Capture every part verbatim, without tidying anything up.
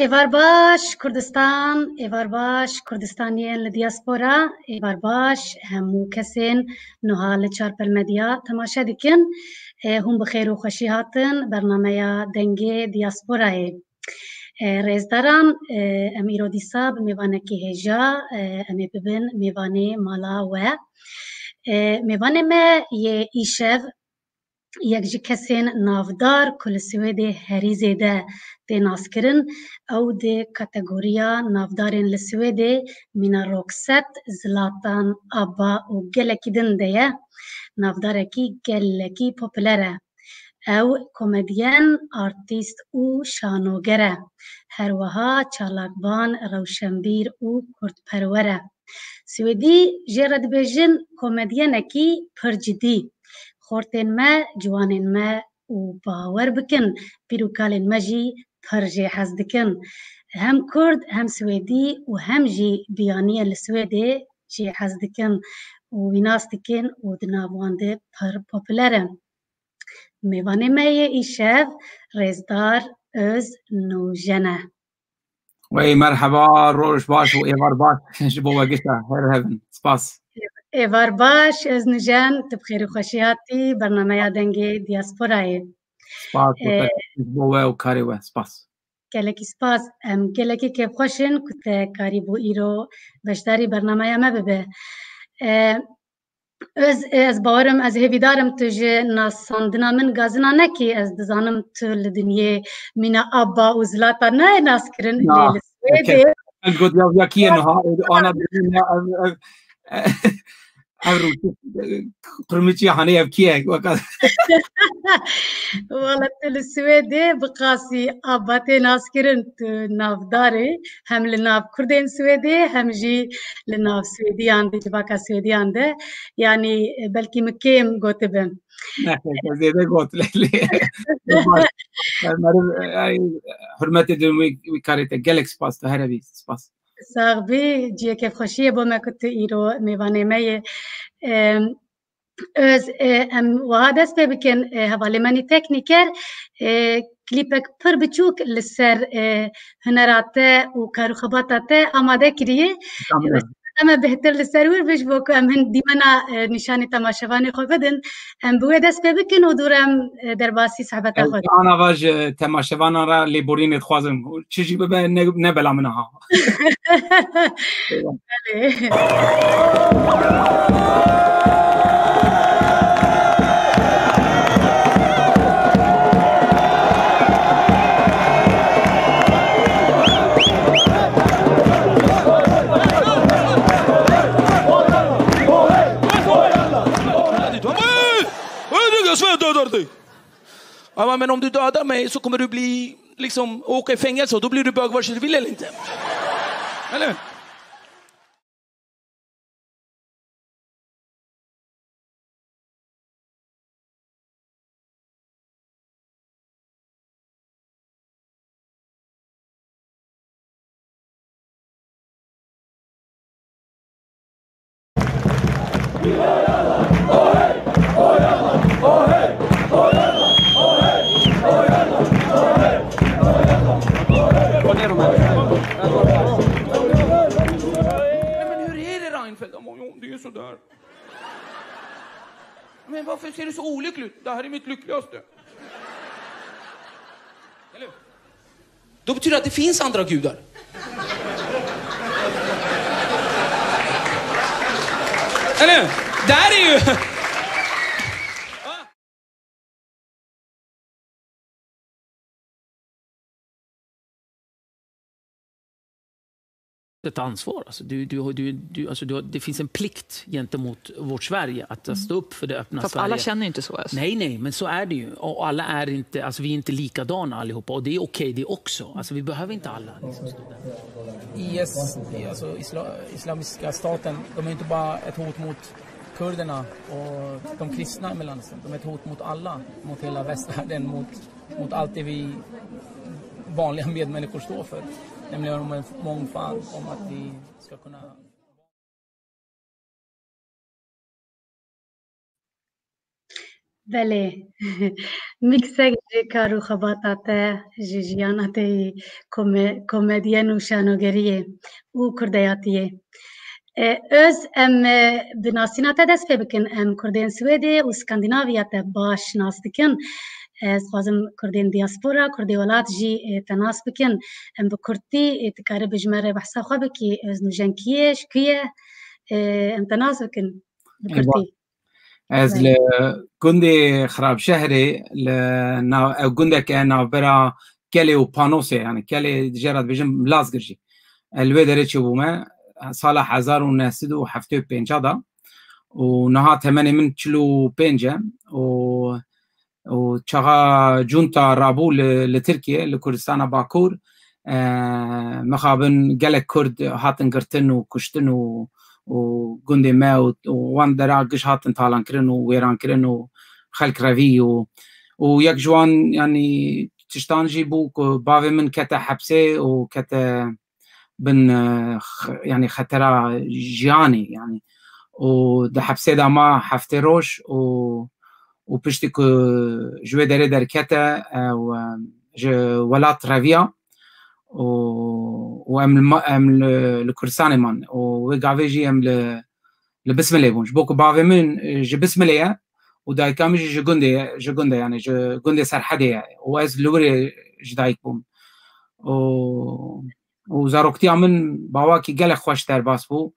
Êvar baş Kurdistan, êvar baş Kurdistaniyên li diaspora, êvar baş hemû kesên niha li Çarpel Medya temaşe dikin. E, hûn bi xêr û xweşî hatin bernameya Dengê Diasporayê. E, rêzdaran, e, em îro dîsa bi mêvanekî hêja, e, em ê bibin mêvanê mala we. E, mêvanê me yê îşev yek ji kesên navdar ku li Swêdê herî zêde tê naskirin, ew di kategoriya navdarên li Swêdê mîna Roxette, Zlatan, ABBA û gelekî din de ye. Navdarekî gelekî popûler e. Ew komedyen, artîst û şanoger e. Her wiha çalakvan, rewşenbîr û kurdperwer e. Swêdî jê re dibêjin komedyenekî pir cidî. Xortên me, ciwanên me û bawer bikin, pîr û kalên me jî pir jê hez dikin. Hem kurd, hem swêdî û hem jî biyaniyên li Swêdê jê hez dikin û wî nas dikin û di nav wan de pir popûler in. Mêvanê me yê îşev rêzdar Öz Nûjen e. Wey, merheba, roj baş û êvar baş ji bo we gişta. Her hevin. Spas. Êvar baş, Öz Nûjen, tu bi xêr û xweşî hatî bernameya Dengê Diasporayê. Spas, Ee, ji bo we û karê we. Spas. Gelekî spas. Em gelekî kêfxweş in ku te karîbû îro beşdarî bernameya me bibe. Ee, Öz, ez bawerim, ez hêvîdar im tu ji nasandina min gazina nekî. Ez dizanim tu li dinyê mîna ABBA û Zlatan nayê naskirin, lê Na, li Swêdê. Min got ya, ya kî ye niha? Ana dibîne ev, ev, ev rûçik, qirmiçî hanê ev kî ye? Weka Wala tu li Swêdê bi qasî ABBA tê naskirin, tu navdar î, hem li nav Kurdên Swêdê, hem jî li nav Swêdiyan de, civaka Swêdiyan de. Yanî, e, belkî min kêm gotibim. Nexêr, te zêde got, lê, lê. Baş. Meriv, ay, hurmetê dibim wî, wî karê te. Gelek spas, tu here bî. Spas. Sax bî, cihê kêfxweşiyê bo me ku tu îro mêvanê me yê. Em, Öz, e, em wiha dest pê bikin, e, hevalê me nî teknîker, e, klîpek pir biçûk li ser, e, hunera te û kar û xebata te amade kiriye. Tamam. Em ê bêhtir li ser wir bin ji bo ku em hin dîmena, e, nîşanî temaşevanê xwe bidin. Em bi wê dest pê bikin û dû re em, e, derbasî sohbeta Ez xwe. Ana va ji temaşevanan re lêborînê dixwazim. Çi jî bibe ne, ne bela min aha. Belê. Ama men om du dödar mig så kommer du bli liksom åka i fängelse och då blir du bögvårdsutbildad eller inte? Eller? Men hur är det, Reinfeldt? Ja, men, jo, det är ju sådär. Men varför ser du så olycklig ut? Det här är mitt lyckligaste. Eller hur? Då betyder det att det finns andra gudar. Eller hur? Där är ju... Ett ansvar. Alltså, du, du, du, du, alltså, du, det finns en plikt gentemot vårt Sverige att stå upp för det öppna Sverige. Fast alla känner ju inte så, alltså. Nej, nej, men så är det ju. Och alla är inte, alltså, vi är inte likadana allihopa. Och det är okej det också. Alltså, vi behöver inte alla liksom stå där. I S, alltså isla-, Islamiska staten, de är inte bara ett hot mot kurderna och de kristna i Mellanöstern. De är ett hot mot alla, mot hela västvärlden, mot, mot allt det vi vanliga medmänniskor står för. Nämligen om en mångfald, om att vi ska kunna Belê. Mîksek ji kar û xebata te, ji jiyana te yî kome-, komediyen û şanogeriyê û kurdeyatiyê. E, Öz, em, e, bi nasîna te dest pê bikin. Em kurdên Swêdê û Skandinaviya te baş nas dikin. Ez dixwazim kurdên diaspora, kurdê welat jî, e, te nas bikin. Em bi kurtî, e, tu karibî ji me re behsa xwe bikî, Öz Nûjen kî ye, ji ku ye? E, em te nas bikin bi kurtî. Ez li gundê Xirabşehrê, li nav-, ew gundeke navbera Kelê û Panosê, yani Kelê jê re dibêjin Lazgir jî. Ez li wê derê çêbûme, sala hezar û neh sed û heftê û pênc de û niha temenê min çil û pênc e û, û çaxa cunta rabû li, li Tirkiye, li Kurdistana Bakur, e, mixabin gelek Kurd hatin girtin û kuştin û, û gundê me û, û wan dera giş hatin talankirin û wêrankirin û xelk revî û, û yek ji wan, yani, tiştan jî bû ku bavê min kete hepsê û kete bin, e, x-, yani xetera jiyanê, yani. Û di hepsê de ma heftê roj û, û piştî ku ji wê derê derkete, e, û, e, ji welat reviya û, û em li ma-, em li, li Kurdistanê man û wê gavê jî em li, li Bismilê bûn. Ji bo ku bavê min, e, ji Bismilê ye û dayika min jî ji gundê ye, ji gundê, yani ji gundê Serhedê ye û ez li wirê ji dayik bûm. Û û zaroktiya min bawakî gelek xweş derbas bû.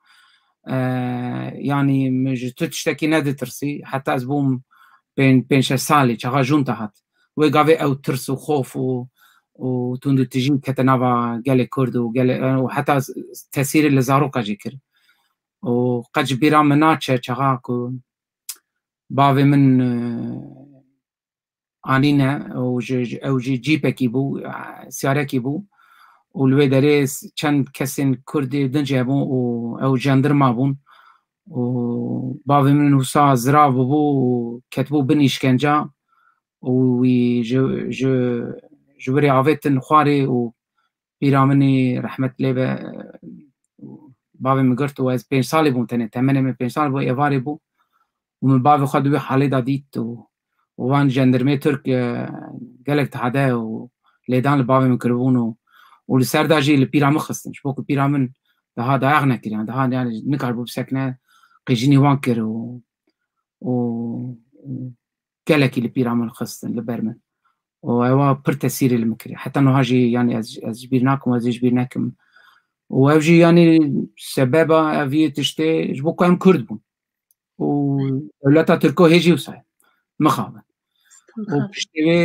E, yani min ji tu tiştekî neditirsî. Heta ez bûm pên-, pênc şeş salî, çaxa junta hat. Wê gavê ew tirs û xof û, û tundûtijî kete nava gelê Kurd û gelê, û heta tesîrê li zaroka jî kir. Û qet ji bîra min naçe çaxa ku bavê min, e, anîne û ji, ji, ew jî cîpekî bû, e, siyarekî bû û li wê derê s-, çend kesên Kurdê din jî hebûn û ew jandirma bûn û bavê min wisa zirav bûbû û ketibû bin îşkenca û wî ji, ji, ji wirê avêtin xwarê û pîra min î rehmet lê be, bavê min girt û ez pênc salî bûm tenê, temenê min pênc salî bû, êvarê bû û min bavê xwe di wê halê de dît û, û van jendirmê Tirk, e, gelek tade û lêdan li bavê min kiribûn û, û li ser de jî li pîra min xistin. Ji bo ku pîra min daha dayax nekiriyan, daha yani nikaribû bisekine, qîjinî wan kir û, û, û gelekî li pîra min xistin li ber min. û ewa pir tesîrê li min kiriye. Heta niha jî, yani ez, ez ji bîr nakim, ez ê ji bîr nekim. Û ev jî, yani sebeba ev yê tiştê ji bo ku em Kurd bûn. Û dewleta Tirko hê jî wisa ye. Mixabin. Û piştî vê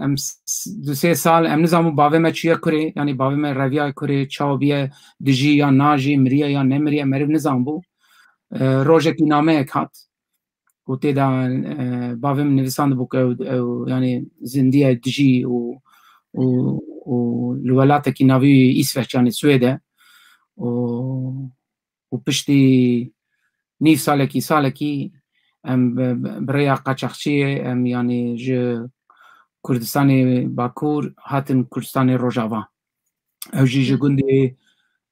em s-, s-, du sê sal em nizanin bavê me çûye kurê, yani bavê me reviya kurê, çawa biye, dijî ya najî, miriye ya nemiriye, meriv nizanibû. E, rojekî nameyek hat. û tê de, e, bavê min nivîsandibû ku ew, ew, yani zindî ye, dijî û, û, û li welatekî navî Îsveç, yani Swêd e. Û, û piştî nîv salekî, salekî em bi, bi, bi rêya qaçaxçiyê em yani ji Kurdistanê Bakur hatin Kurdistanê Rojava. Ew jî ji gundê,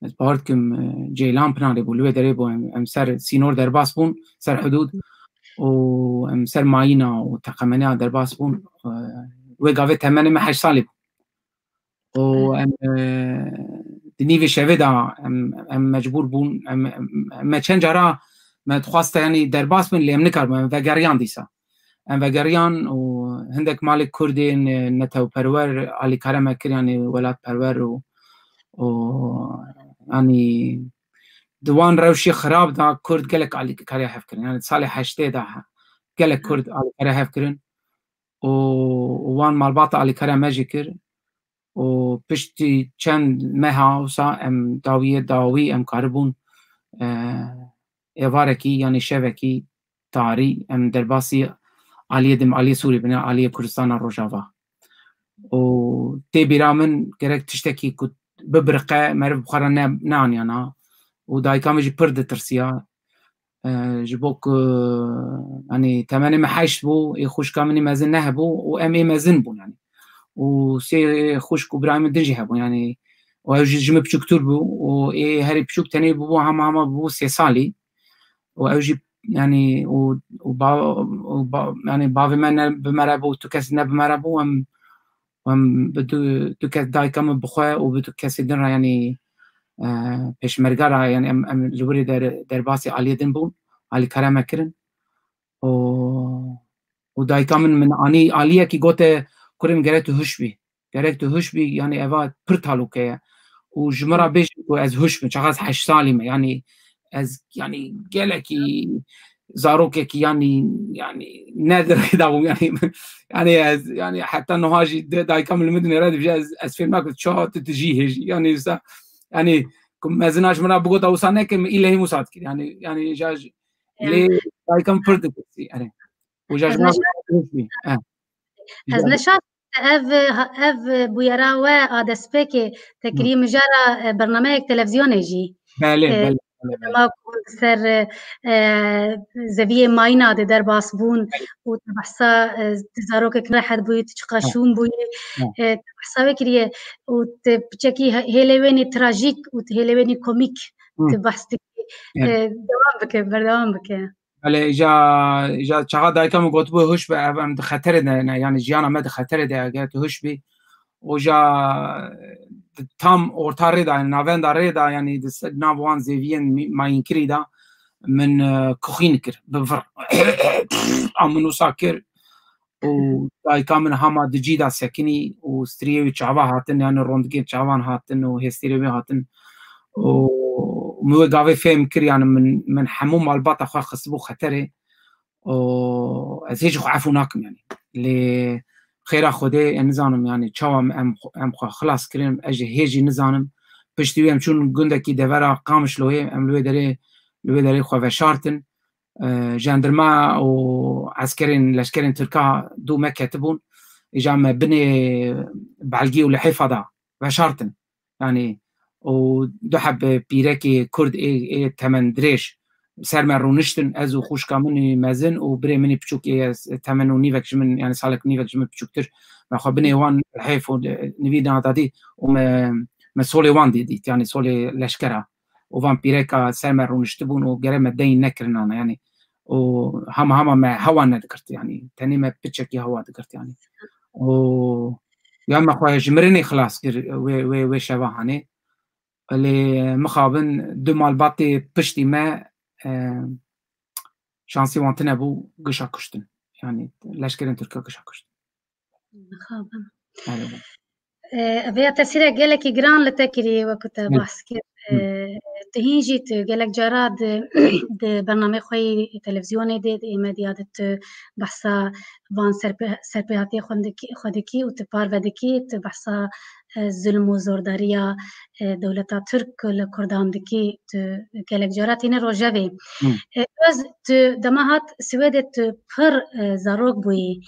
ez bawer dikim, e, Ceylan Pinarê bû, li wê derê bû, em, em ser sînor derbas bûn, ser hidûd û em ser mayîna û teqemeneya derbas bûn. E, wê gavê temenê me heşt salî bû. Û em, e, di nîvê şevê de em, em mecbûr bûn, em, em, me çend cara me dixwast, yanî derbas bin, lê em nikaribûn, em vegeriyan dîsa. Em vegeriyan û hindek malê Kurdên, e, netewperwer alîkare me kir, yanî welatperwer û, û, yanî di wan rewşê xirab de Kurd gelek alîkare hev kirin. Yanî di salê heştê de he-, gelek Kurd alîkare hev kirin û, û wan malbata alîkare me jî kir. Û piştî çend meha wisa em dawiyê dawî em karibûn, e, êvarekî, yanî şevekî tarî, em derbasî aliyê dim, aliyê Sûrî bine, aliyê Kurdistana Rojava. Û tê bîra min gerek tiştekî ku bibiriqe, meriv bi xwe re ne, neaniyana. Û dayika min jî pir ditirsiya. E, ji bo ku, yanî, temenê min heşt bû, ê xwişka min ê mezin nehebû û em ê mezin bûn, yanî. Û sê xwişk û birayê min din jî hebûn, yanî. Û ew jî ji min biçûktir bû û ê herî biçûk tenê bûbû, hema hema bûbû sê salî. Û ew jî yanî û, û, ba, û ba, yanî bavê me ne bi me re bû, tu kes ne bi me re bû, em, em bi du, du kes dayika min bi xwe û bi du kesê din re yanî e, pêşmerge re yanî em, em li wirê der, derbasî aliyê din bûn, alîkare me kirin. Û, û dayika min, min anî aliyekî gote, kurê min, gerek tu hiş bî. Gerek tu hiş bî, yanî eva pir talûke ye. Û ji min re bêjin ku ez hiş bim, çaxa ez heşt salî me, yanî ez, yanî gelekî zarokekî, yanî, yanî ne di rê de bûm, yanî, yanî ez, yanî heta niha jî de dayika min li min dinêre dibêje, ez, ez fêm nakim, ça tu dijî hêjî, yanî wisa, yanî ku mezina ji min re bigota wisa neke, min îlehî wisa dikir, yanî, yanî ja ji, lê dayika min pir ditirsî, erê. Û ja ji min re bigota wisa neke. Ez neşa Ev, ev bûyera we a destpêkê te kirî mijara, e, bernameyek televîzyonê jî. Belê, e, belê, belê, belê. Dema ku hûn li ser, e, zeviyê mayîna de derbas bûn û te behsa, e, tu zarokek nerehet bûyî, tu çiqa şûn bûyî, e, te behsa wê kiriye û tu piçekî he-, hêlê wênî trajîk û tu hêlê wênî komîk tu behs dikî. E, dewam bike, berdewam bike. Belê, îja, îja çaxa dayika min gotibû, hiş be, ev em di xeterê de ne, yanî jiyana me di xeterê de, eger tu hiş bî. Û ja di tam orta rê de, yanî navenda rê de, yanî di se-, nav wan zêviyên mî-, mayînkirî de min, e, kuxîn kir, bi vir. A min wisa kir. Û dayika min hema di cî de sekinî û striyê wî çava hatin, yanî rondikên çavan hatin û hêstîrê wê hatin. Û min wê gavê fêm kir, yanî min, min hemû malbata xwe xistibû xeterê. Û ez hêjî xwe efû nakim, yanî. Lê xêra Xwedê, ez nizanim, yanî çawa em, em, em xwe xilas kirin, ez jî hêjî nizanim. Piştî wî em çûn gundekî devera Qamişloyê, em li wê derê, li wê derê xwe veşartin. E, jandarma û eskerên, leşkerên Tirka dû me ketibûn. Îja me binê belgî û lihêfa da veşartin. Yanî û du heb pîrekê Kurd ê, ê temendirêj ser me rûniştin, ez û xwişka min ê mezin û birê min ê piçûk ê temen û nîvek ji min, yanî salek û nîvek ji min piçûktir. Me xwe binê wan lihêf û nivî da dadî û me, me solê wan dî dît, yanî solê leşkera. Û van pîreka ser me rûniştibûn û gere me deyn nekirinanan, yanî. Û hema hema me hewa nedigirt, yanî. Tenê me piçekî hewa digirt, yanî. Û ya me xwe ji mirinê xilas kir wê, wê, wê şeva hanê. Lê mixabin du malbatê piştî me, e, şansî wan tune bû, gişa kuştin. Yanî leşkerên Tirka gişa kuştin. Mixabin. Erê. E, vêya tesîrek gelekî giran li te kirî, wekî te Hı. behs kir. E, Hı. tu hîn jî tu gelek cara di, di bernameyê xwe yî televîzyonê de, di ê medya de tu behsa van serpê-, serpêhatiyê xwe dikî, xwe dikî û tu parve dikî, tu behsa, e, zulm û zordariya, e, dewleta Tirk li Kurdan dikî, tu gelek cara tîne rojevê. Hı. E, Öz, tu dema hat Swêdê tu pir, e, zarok bûyî.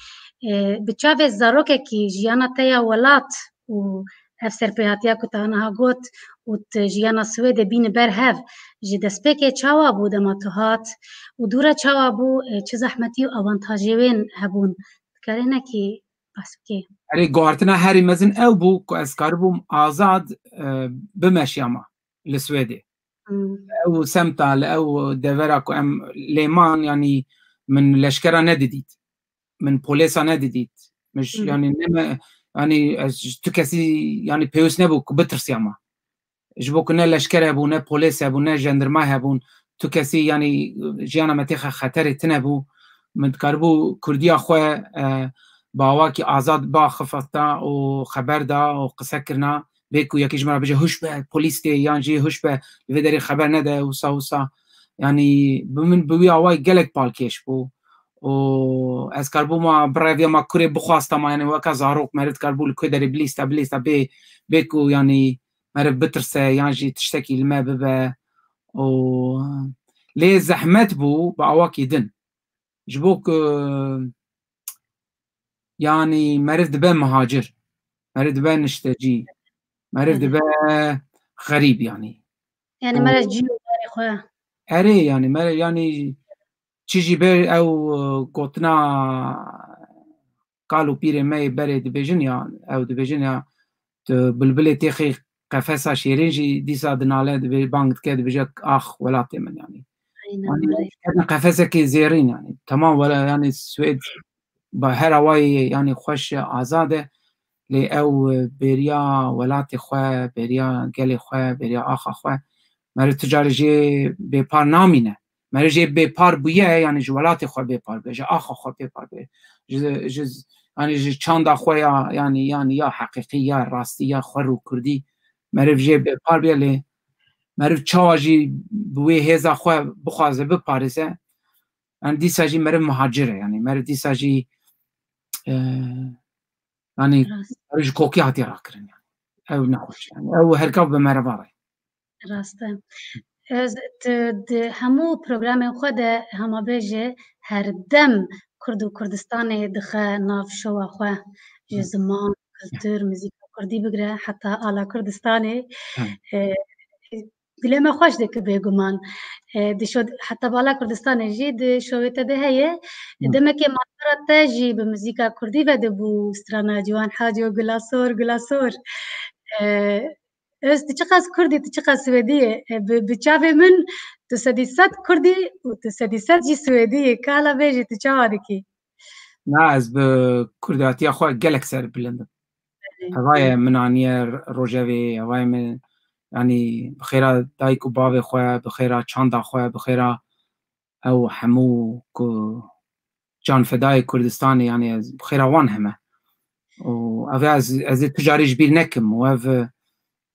E, bi çavê zarokekî jiyana te ya welat û ev serpêhatiya ku te aniha got û tu jiyana Swêdê bîne ber hev, ji destpêkê çawa bû dema tu hat û dû re çawa bû, e, çi zehmetî û avantajê wên hebûn? Dikarî nekî behs bikî? Erê, guhartina herî mezin ew bû ku ez karibûm azad, e, bimeşiyama li Swêdê. Hmm. Ew semta, li ew devera ku em lê man, yanî min leşkera nedidît. Min polêsa nedidît. Min ji, Hmm. yanî ne me, yanî ez ji tu kesî, yanî pêwîst nebû ku bitirsiyama. Ji bo ku ne leşker hebû, ne polês hebû, ne jandarma hebûn. Tu kesî, yanî jiyana me têxe xeterê tune bû. Min dikaribû Kurdiya xwe, e, bi awakî azad biaxifta û xeber da û qise kirina. Bê ku yekî ji min re bêje, "Huş be, polîs tê," yan jî, "Huş be, li vê derê xeber nede," wisa wisa. Yanî bi min bi wî awayî gelek balkêş bû. Û ez karbûma bireviyama kurê bixwastama, yanî weka zarok meriv dikarbû li ku derê bilîsta, bilîsta bê, bê ku yanî meriv bitirse yan jî tiştekî li me bibe. Û lê zehmet bû bi awakî din. Ji bo ku yanî meriv dibe muhacir, meriv dibe niştecî, meriv Hı hı. dibe xerîb yanî. Yanî Û meriv cî û darê xwe. Erê, yanî meriv, yanî çi jî be ew, e, gotina kal û pîrê me yê berê dibêjin ya, ew dibêjin ya, tu bilbilê têxê qefesa şêrê jî dîsa dinale, dibê-, bang dike, dibêje, "Ax, welatê min," yanî. Yanî, qefesekê zêrîn, yanî. Temam, wela, yanî, Swêd bi her awayê, yanî, xweş, azad e. Lê ew bêriya welatê xwe, bêriya gelê xwe, bêriya axa xwe, meriv tu carî jê bêpar namîne. Meriv jê bêpar bûye, yanî ji welatê xwe bêpar bûye, ji axa xwe bêpar bûye. Ji, ji, yanî ji çanda xwe ya, yanî, yanî ya heqîqî, ya rastî, ya xwe rû kurdî, meriv jê bêpar bûye. Lê meriv çawa jî bi wê hêza xwe bixwaze biparêze, yanî dîsa jî meriv muhacir e, yanî meriv dîsa jî, e, yanî meriv ji kokî hatiye rakirin, yanî. Ew nexweş, yanî ew herkav bi meriva re. Rast e. Ez, tu di hemû programên xwe de hema bêje, her dem Kurd û Kurdistanê dixe nav şowa xwe, ji ziman, kultur, muzîka kurdî bigire heta ala Kurdistanê. E, dilê me xweş dike bêguman. E, di şo, heta bala Kurdistanê jî di şovê te de heye. Demekê malbera te jî bi muzîka kurdî vedibû, strana Ciwan Hacî û Gula Sor, Gula Sor. E, Ez, tu çiqas Kurdî, tu çiqas Swêdî yê. E, bi, bi çavê min tu sedî sed Kurdî û tu sedî sed jî Swêdî yê. Kala bêjî tu çawa dikî? Na, ez bi Kurdatiya xwe gelek serbilind im. Belê. Hevayê min aniye rojevê, hevayê min, yanî, bi xêra dayik û bavê xwe, bi xêra çanda xwe, bi xêra ew hemû ku canfedayê Kurdistanê, yanî ez bi xêra wan heme. Û ev ez, ez ê tu carî ji bîr nekim û ev,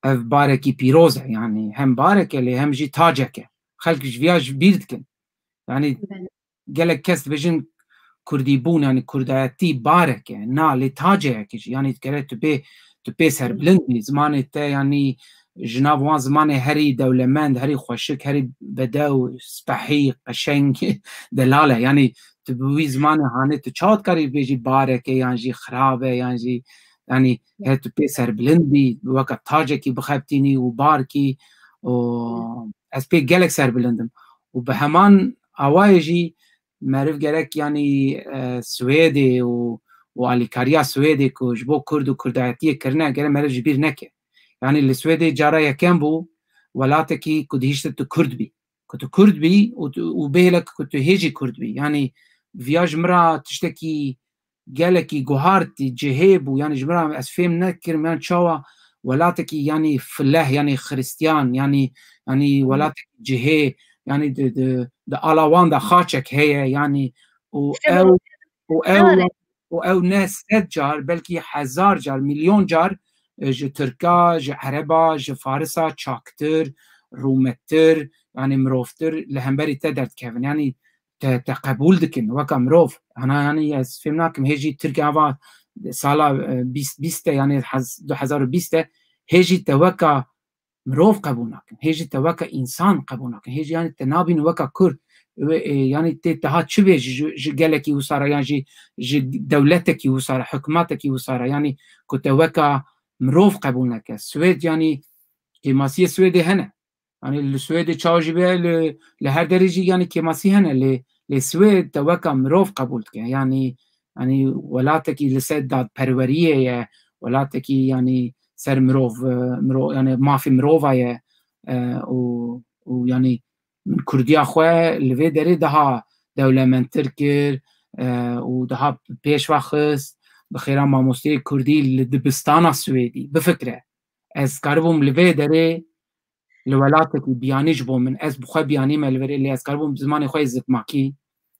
ev barekî pîroz e, yanî hem barek e lê hem jî tacek e. Xelk ji viya ji bîr dikin. Yanî gelek kes dibêjin Kurdîbûn, yanî Kurdayetî barek e. Na, lê taceyek e jî. Yanî gere tu pê, tu pê serbilind bî. Zimanê te, yanî ji nav wan zimanê herî dewlemend, herî xweşik, herî bedew, spehî, qeşeng, delal e. Yanî tu bi wî zimanê hanê tu çawa dikarî bêjî barek e, yan jî xirab e, yan jî, yanî her tu pê serbilind bî, weka tacekî bixebitînî û barkî û ez pê gelek serbilind im. Û bi heman awayê jî meriv gerek, yanî, e, Swêdê û, û alîkariya Swêdê ku ji bo Kurd û Kurdayetiyê kirine, gerek meriv ji bîr neke. Yanî li Swêdê cara yekem bû welatekî ku dihişte tu Kurd bî. Ku tu Kurd bî û tu, û bêhêle ku tu hê jî Kurd bî. Yanî viya ji min re tiştekî gelekî guhartî cihê bû. Yanî ji min re ez fêm nekirim, yan çawa welatekî, yanî fileh, yanî xiristiyan, yanî, yanî welatekî cihê, yanî di, di, di ala wan de xaçek heye, yanî û ew, û ew, û ew ne sed car, belkî hezar car, milyon car, e, ji Tirka, ji Ereba, ji Farisa çaktir, rûmettir, yanî mirovtir li hemberî te derdikevin. Yanî te, te qebûl dikin weka mirov. Hana, yanî ez fêm nakim, hê jî Tirk ava sala, e, bîst bîst de, yanî hez-, du hezar û bîst de, hê jî te weka mirov qebûl nakin. Hê jî te weka însan qebûl nakin. Hê jî, yanî, te nabînin weka Kurd. Wê, e, yanî tê te ha çi bê ji, ji, ji gelekî wisa re, yan jî ji dewletekî wisa re, hikûmetekî wisa re, yanî ku te weka mirov qebûl neke. Swêd, yanî kêmasiyê Swêdê hene. Yanî li Swêdê çawa jî be, li, li her derê jî, yanî, kêmasî hene, lê, lê Swêd te weka mirov qebûl dike. Yanî, yanî welatekî li ser dadperweriyê ye, welatekî, yanî, ser mirov, e, miro-, yanî mafê mirova ye, e, û, û, yanî, min Kurdiya xwe li vê derê daha dewlemendtir kir, e, û daha pêş ve xist. Bi xêra mamosteyê Kurdî li dibistana Swêdî. Bifikre, ez karibûm li vê derê li welatekî biyanî ji bo min, ez bi xwe biyanî me li vê derê, lê ez karibûm zimanê xwe yê zikmakî,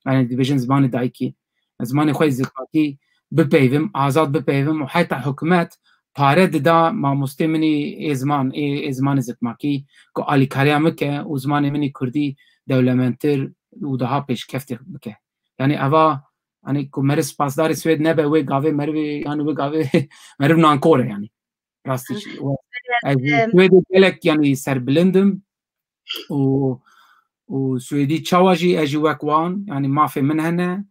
yanî dibêjin zimanê dayikî, ez zimanê xwe yê zikmakî bipeyvim, azad bipeyvim û heta hikûmet pare dida mamostê min î ê ziman, ê, ê zimanê zikmakî ku alîkariya min ke û zimanê min î Kurdî dewlemendtir û daha pêşkeftê bike. Yanî eva, yanî ku meriv spasdarê Swêd nebe, wê gavê merivê, yanî wê gavê meriv nankor e yanî. Rastî jî. Ez ji Swêdê gelek, yanî, serbilind im û, û Swêdî çawa jî ez jî wek wan, yanî mafê min hene,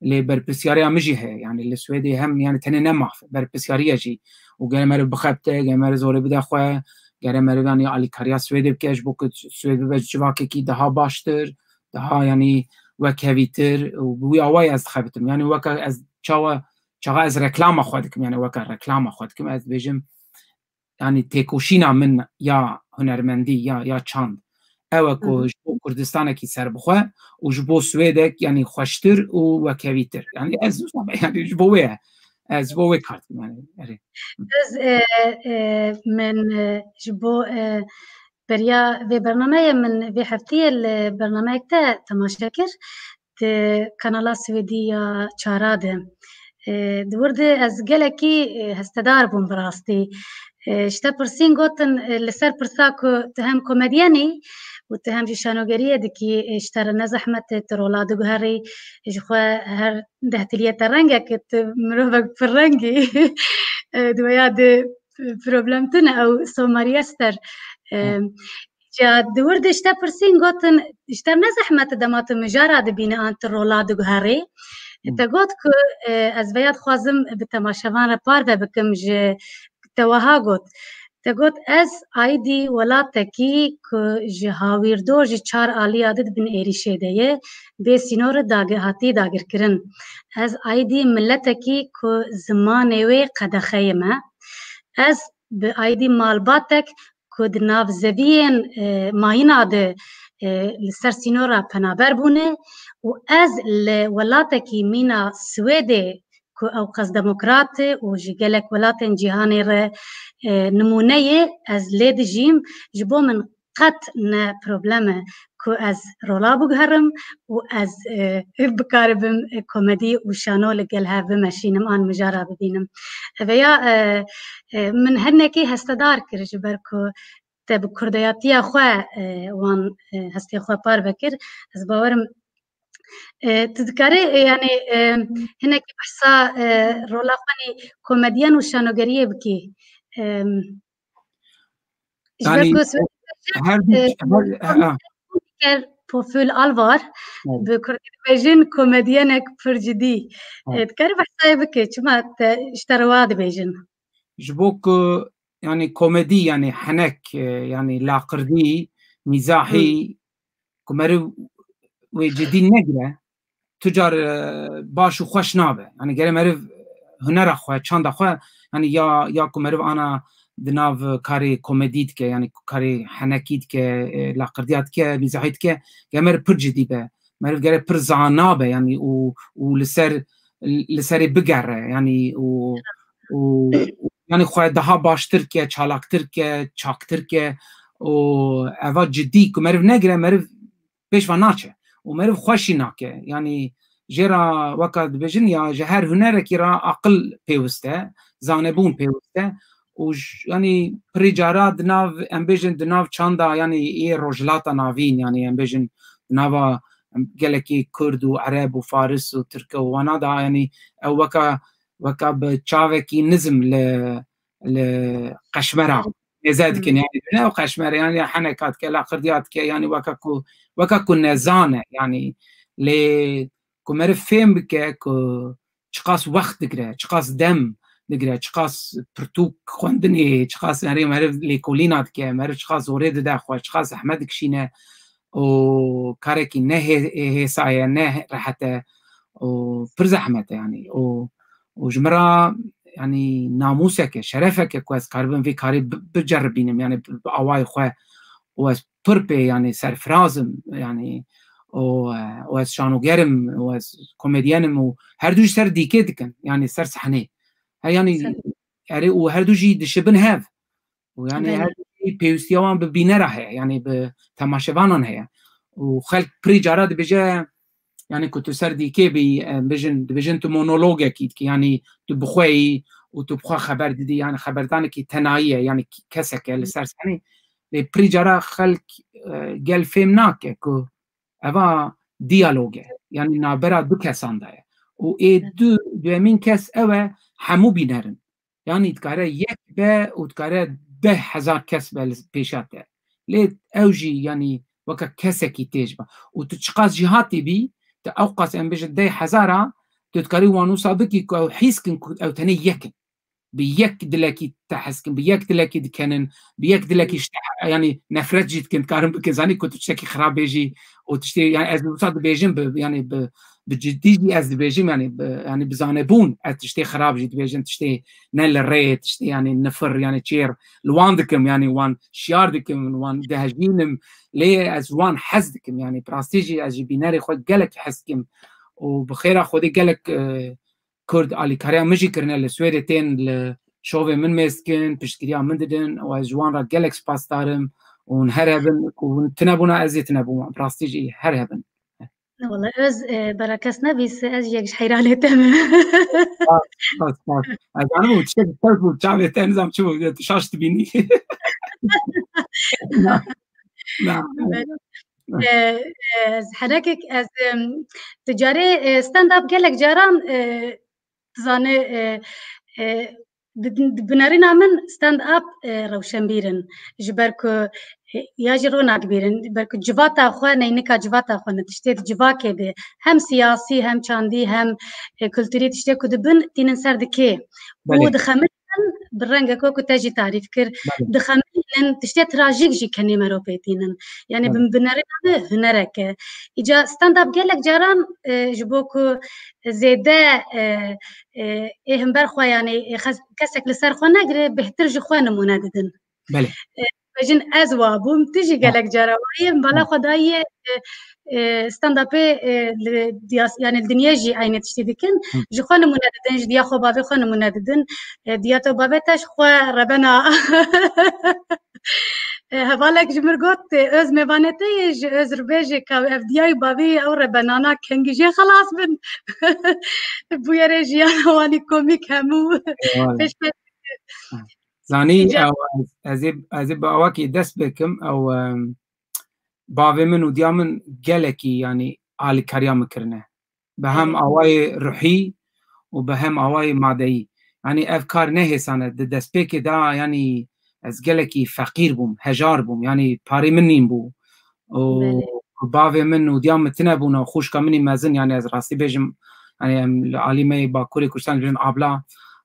lê berpirsyariya min jî heye. Yanî li Swêdê hem, yanî tenê ne maf, berpirsyariye jî. Û gere meriv bixebite, gere meriv zorê bide xwe, gere meriv, yanî, alîkariya Swêdê bike ji bo ku Swêd bibe civakekî daha baştir, daha, yanî, wekhevîtir û bi wî awayî ez dixebitim. Yanî weke ez çawa, çaxa ez reklama xwe dikim, yanî weke reklama xwe dikim, ez dibêjim, yanî têkoşîna min ya hunermendî, ya, ya çand, ew e ku ji bo Kurdistanekî serbixwe û ji bo Swêdek, yanî xweştir û wekhevîtir. Yanî ez, yanî ji bo wê ye. Ez ji bo wê kar dikim, yanî, erê. Ez, e, e, min, e, ji bo, e, beriya vê bernameyê min vê heftiyê li bernameyek te temaşe kir. Di kanala Swêdî ya çara de. E, di wir de ez gelekî, e, hestedar bûm bi rastî. E, ji te pirsîn gotin, e, li ser pirsa ku tu hem komedyen î û tu hem jî şanogeriyê dikî, e, ji te re ne zehmet e, tu rola diguherî, ji xwe her dehtiliyê te rengek e, tu mirovek pir reng î. E, di wêya de problem tune, ew Somarî Ester. E, Hı. Ya di wir de ji te pirsîn gotin, ji te ne zehmet e dema tu mijara dibînî an tu rola diguherî. Hı. Te got ku, e, ez vêya dixwazim bi temaşevan re parve bikim, ji te wiha got. Te got, ez aîdî welatekî ku ji hawîrdor ji çar aliya di bin êrîşê de ye, bê sînor dagi-, hatî dagirkirin. Ez aîdî miletekî ku zimanê wê qedexeyê me. Ez bi aîdî malbatek ku di nav zeviyên, e, mayîna de, e, li ser sînora penaber bûne û ez li welatekî mîna Swêdê ku ew qas demokrat e û ji gelek welatên cîhanê re, e, nimûne ye, ez lê dijîm, ji bo min qet ne problem e ku ez rola biguherim û ez, e, bikaribim, e, komedî û şano li gel hev bimeşînim an mijara bibînim. Vêya, e, e, min hinekî hestedar kir ji ber ku te bi kurdeyatiya xwe, e, wan, e, hestê xwe parve kir. Ez bawerim, e, tu dikarî, e, yanî, e, hinekî behsa, e, rola xwe nî komedyen û şanogeriyê bikî. E, ji ber Yanî, ku her du, e, her, ha. Ker Poful Alvar, Evet. bi kurdî dibêjin komedyenek pir cidî. Evet. E, dikarî behsa wê bikî, çima te, ji te re wa dibêjin? Ji bo ku, yanî, komedî, yanî henek, e, yanî laqirdî, mîzahî, Hı. ku meriv wê cidî negire, tu car, e, baş û xweş nabe. Yanî gere meriv hunera xwe, çanda xwe, yanî ya, ya ku meriv ana di nav karê komedî dike, yanî karê henekî dike, e, laqirdiya dike, mîzahî dike, gere meriv pir cidî be. Meriv gere pir zana be, yanî û, û li ser, li serê bigere, yanî û, û, û yanî xwe daha baştir ke, çalaktir ke, çaktir ke û eva cidî ku meriv negire, meriv pêş ve naçe û meriv xweşî nake. Yanî jê re weka dibêjin ya ji her hunerekî re aqil pêwist e, zanebûn pêwist e û j-, yanî pirî cara di nav, em bêjin di nav çanda, yanî ê Rojhilata Navîn, yanî em bêjin di nava, em, gelekî Kurd û Ereb û Faris û Tirk û wana da, yanî ew weka, weka bi çavekî nizm li, li qeşmera nêze dikin, Hmm. yanî ne ew qeşmere, yanî ya heneka dike, laqirdiya dike, yanî weka ku, weka ku nezan e, yanî lê ku meriv fêm bike ku çiqas wext digire, çiqas dem digire, çiqas pirtûk xwendinê, çiqas, yanî meriv lêkolîna dike, meriv çiqas zorê dide xwe, çiqas zehmet dikişîne û karekî ne hê-, hêsa ye, ne rehet e û pir zehmet e, yanî û, û ji min re, yanî namûsek e, şerefek e ku ez karibim vê karê bi-, biceribînim, yanî bi, bi awayê xwe û ez pir pê, yanî serfiraz im, yanî û, e, û ez şanoger im û ez komedyen im û her du ji ser dîkê dikin, yanî ser sehnê. He, yanî Ser- erê û her du jî dişibin hev. Û yanî Belê. her du jî pêwîstiya wan bi bînera heye, yanî bi temaşevanan heye. Û xelk pirî cara dibêje, yanî ku tu ser dîkê bî, em, bijin, dibêjin tu monologekî dikî, yanî tu bi xwe yî û tu bi xwe xeber didî, yanî xeberdanekî tenayî ye, yanî kesek e li ser senî. Lê pirî cara xelk, e, gel fêm nake ku eva diyalog e, yanî navbera du kesan de ye. Û ê du, duyemîn kes ew e, hemû bîner in. Yanî dikare yek be û dikare deh hezar kes be li pêşa te. Lê ew jî, yanî weke kesekî têj be. Û tu çiqas jî hatî bî, tu ew qas, em bêjin deh hezar a, tu dikarî wan wisa bikî ku ew hîs kin ku ew tenê yek in. bi yek dilekî te hez dikin, bi yek dilekî dikenin, bi yek dilekî ji te, yanî nefret jî dikin, dikarin bikin. Zanî ku tu tiştekî xirab bêjî û tiştê, yanî ez wisa dibêjim bi, yanî bi, bi cidî jî ez dibêjim, yanî bi, yanî bi zanebûn ez tiştê xirab jî dibêjim, tiştê ne li rê, tiştê yanî nifir, yanî çêr li wan dikim, yanî wan şiyar dikim, wan dihejînim, lê ez wan hez dikim, yanî bi rastî jî ez ji bînerê xwe gelek hez dikim û bi xêra Xwedê gelek, e, Kurd alîkariya min jî kirine, li Swêdê tên li şovê min mêz dikin, piştgiriya min didin û ez ji wan re gelek spasdar im û hûn her hebin ku hûn tune bûna, ez ê tune bûma. Bi rastî jî her hebin. Wala Öz, e, bera kes nebîse, ez yek ji heyranê te me. Spas, spas, spas. Ez zanim û tiştek ters bû, çavê te nizam çi bû, tu şaş dibînî. Na, na. Belê. E, e, ez henekek ez, em, tu carê, e, stand-up gelek caran, e, dizane, e, e, di, di binerîna min stand-up, e, rewşenbîr in. Ji ber ku, e, ya jî ronak bîr in. Ji ber ku civata xwe, neynika civata xwe ne, tiştê di civakê de hem siyasî, hem çandî, hem, e, kulturî tiştê ku dibin tînin ser dikê. Belê. Û dixemilînin bi rengek wek ku te jî tarîf kir. Belê. Dixemilînin, tiştê trajîk jî kenê merov pê tînin. Yanî Belê. bi, binerîna me hunerek e. Îca stand-up gelek caran, e, ji bo ku zêde, e, e, ê himber xwe, yanî, e, xes-, kesek li ser xwe negire, bêhtir ji xwe nimûne didin. Belê. E, bêjin ez wa bûm, tu jî Ha. gelek cara wa yî, min bala Ha. xwe dayiye, e, e, stand-upê, e, li diyas-, yanî li dinyê jî eynî tiştî dikin. Hı. Ji xwe nimûne didin, ji diya xwe bavê xwe nimûne didin. E, diya te bavê te ji xwe rebena. E, hevalek ji min got, e, Öz mêvanê te yê, ji Öz re bêje ka ev diyayî bavê ew rebenana kengî jê xelas bin. Bûyerê jiyana wanî komîk hemû Eyvallah. pêşkêş. Zanî, Îca- ew, ez, ez ê, ez ê bi awakî dest bikim, ew, em, bavê min û diya min gelekî, yanî, alîkariya min kirine. Bi hem Evet. awayê ruhî û bi hem awayê madeyî. Yanî ev kar ne hêsan e. Di destpêkê de, yanî ez gelekî feqîr bûm, hejar bûm. Yanî parê min nîn bû. Û Belê. bavê min û diya min tune bûn û xwişka min î mezin, yanî ez rastî bêjim, yanî em li alî me yê Bakurê Kurdistan dibêjin abla,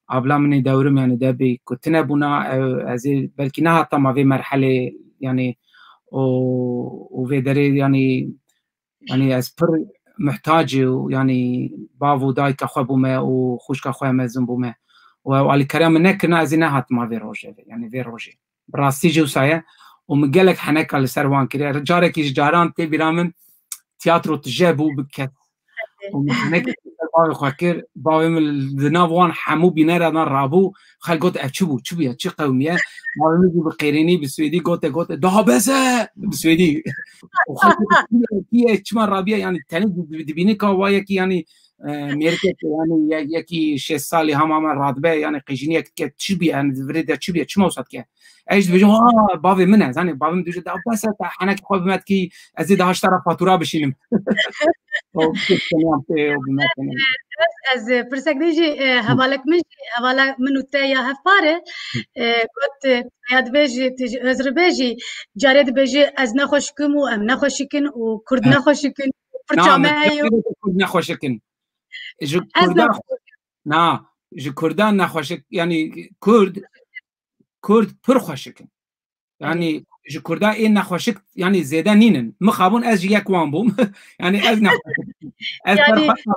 abla min ê dewrim, yanî debî ku tune bûna, ew, ez ê belkî nehata ma vê merhelê, yanî û, û vê derê, yanî Yanî ez pir muhtacî û yanî bav û dayika xwe bûme û xwişka xwe mezin bûme. Û ew alîkariya min nekirina, ez ê nehatima vê rojê ve, yanî vê rojê. Bi rastî jî wisa ye. Û min gelek heneka li ser wan kiriye. Carekî ji caran tê bîra min tiyatro tije bû bi kes. Û min henekê li ser bavê xwe kir. Bavê min di nav wan hemû bîneran rabû. Xelk got, "Ev çi bû? Çi bûye? Çi qewimiye?" Bavê min jî bi qêrînî, bi swêdî got, "Daha beze!" Bi swêdî. Û xelk got, "Kî ye, çima rabiye?" Yanî tenê di-, di-, dibînî ka wa yekî, yanî, e, mêrikek, yanî ye-, yekî şêst salî hema me radibe, yanî qîjiniyek dike, çi bûye, yanî di virê de çi bûye, çima wisa dike? Ez jî dibêjim, "Ha, bavê min e." Zanî, bavê min dibêje, "Daha bes e, te henekê xwe bi me dikî, ez ê daha ji te re fatura bişînim." O, pişt keniyam pê, o, bi me keniyam. Ez, ez, e, pirsek din jî, e, Hı. hevalek min jî, hevala min û te ya hevpar e. Hı. E, got, e, ya dibêjî, tu ji Özribê jî, carê dibêjî, ez nexweşikim û em nexweşikin û Kurd Ha. nexweşikin, Na, pirça me me heye. Kurd nexweşikin. Ji Ez Kurda nexweşikim. Na, ji Kurda nexweşik, yanî Kurd, Kurd pir xweşikin. Yanî ji Kurda ê nexweşik, yanî zêde nînin. Mixabûn ez ji yek wan bûm. Yanî ez nexweşik. Ez Yanî berxwe nakim.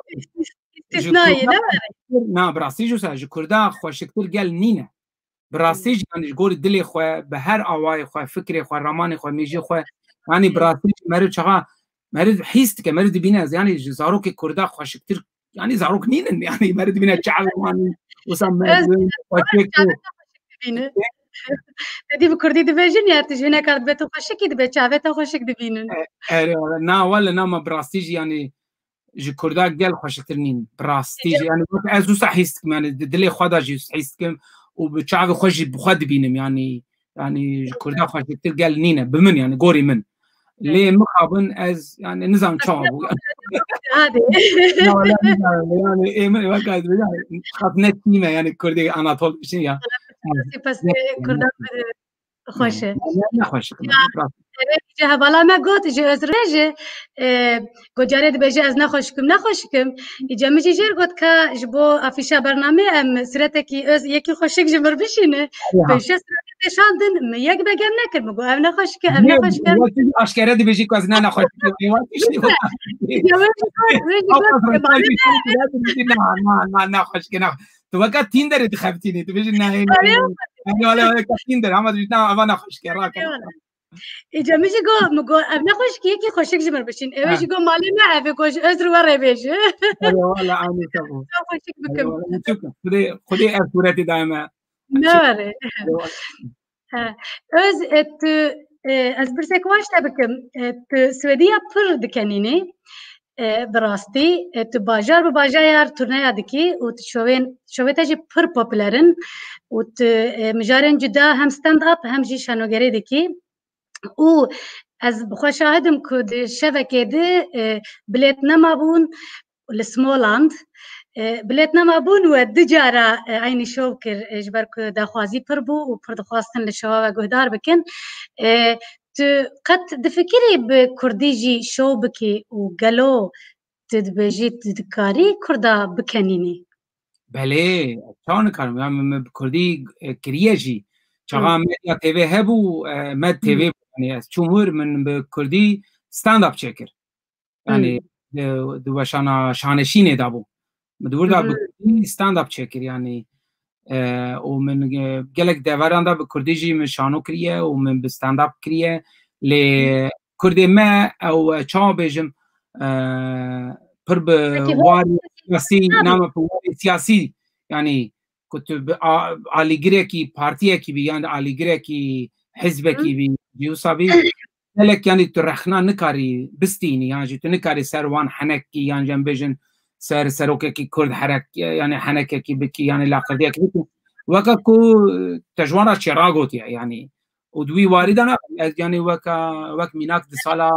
Ji istisnayî, Kurda ne were? xweşiktir, na, bi rastî jî wisa, ji Kurda xweşiktir gel nîne. Bi rastî jî, yanî ji gorî dilê xwe, bi her awayê xwe, fikrê xwe, ramanê xwe, mêjiyê xwe, yanî bi rastî jî meriv çaxa, meriv hîs dike, meriv dibîne, ez, yanî ji zarokê Kurda xweşiktir, yanî zarok nînin, yanî meriv dibîne çavê wan, wisa Ez, mezin, xweşik û çavê te xweşik dibîne. Te dî bi Kurdî dibêjin ya, tu ji hinek dibe tu xweşikî dibe, çavê te xweşik dibînin. E, erê, na, wele, na, ma bi rastî jî, yanî ji Kurda gel xweşiktir nîn. Bi rastî jî, yanî wek ez wisa hîs dikim, yanî di dilê xwe de jî hîs dikim û bi çavê xwe jî bi xwe dibînim, yanî, yanî ji Kurda xweşiktir gel nîne, bi min, yanî gorî min. Lê mixabin ez, yanî nizam çawa bû. Hadi. Ya, wala nizam, yanî ê min wek ez, yanî xat ne tîme, yanî Kurdê Anatol için ya. Spas, Kurda Xweş e. Ne, ne xweş e. Ya, Ji hevala me got, ji Özrê jî, e, got, carê dibêje, "Ez ne xweşik im, ne xweşik im." Îca min jî jêr got ka ji bo afîşa bernamê em sûretekî Öz yekî xweşik ji mir bişîne. Ya. Pêşe sûretê şandin, min yek begem nekir. Min got, "Ev ne xweşik e, ev ne xweşik e." Wekî aşkere dibêjî ku ez ne nexweşik im. Wekî tiştî wekî. Ya, wê jî got, wê jî got, "Malê me." Na, na, na, ne xweşik e, ne. Tu weka Tinderê dixebitînî, tu bêjî, "Ne, ne, ne." Wala, wala, wala, weka Tinder, hema dibêjî, "Na, eva ne xweşik e, rake." Eyvallah. Îca min jî got, min got, "Ev ne xweşik, yekî xweşik ji mir bişîn." Ew Ha. jî got, "Malê me ev e, got ji Özrê we rê bêje." Eyvallah, anî, tamam. Çok xweşik bikim. Eyvallah, çok. Xwedê, Xwedê ev sûretî daye me. Ne were. Eyvallah. He. Öz, e, tu, e, ez pirsek wan ji te bikim. E, tu Swêdiya pir dikenînî, e, bi rastî. E, tu bajar bi bajar turneya dikî û tu şovên, şovê te jî pir popüler in û tu, e, mijarên cuda hem stand-up hem jî şanogerî dikî. Û ez bi xwe şahid im ku di şevekê di, e, bilêt nemabûn li Smoland. E, bilêt nemabûn we du cara, e, eynî şov kir, e, ji ber ku daxwazî pir bû û pir dixwastin li şeva we guhdar bikin. E, tu qet difikirî bi kurdî jî şov bikî û gelo tu dibêjî tu dikarî kurda bikenînî? Belê, çawa nikarim? Ya min, min bi kurdî, e, kiriye jî. Çaxa Hı. Medya T V hebû, e, Med Hı. T V bû. Yanî ez çûm wir, min bi kurdî stand-up çêkir. Yanî Hı. di, di weşana Şaneşînê de bû. Min di wir de Hı hı. bi kurdî stand-up çêkir, yanî. E, û min, e, gelek deveran de bi kurdî jî min şano kiriye û min bi stand-up kiriye. Lê Hı. Kurdê me ew, e, çawa bêjim, e, pir bi Peki, warê siyasî, ha. Name bi warê siyasî, yanî ku tu bi a-, alîgirekî, partiyekî bî, yan alîgirekî, hizbekî Hı. bî, wisa bî, gelek, yanî tu rexna nikarî bistînî, yan jî tu nikarî ser wan henekî, yan jî em bêjin ser serokekî kurd herek, yanî henekekî bikî, yanî laqirdiyekî bikî. Weke ku te ji wan re çê ragotiye, yanî. Û di wî warî de ne, ez, yanî weke, wek mînak di sala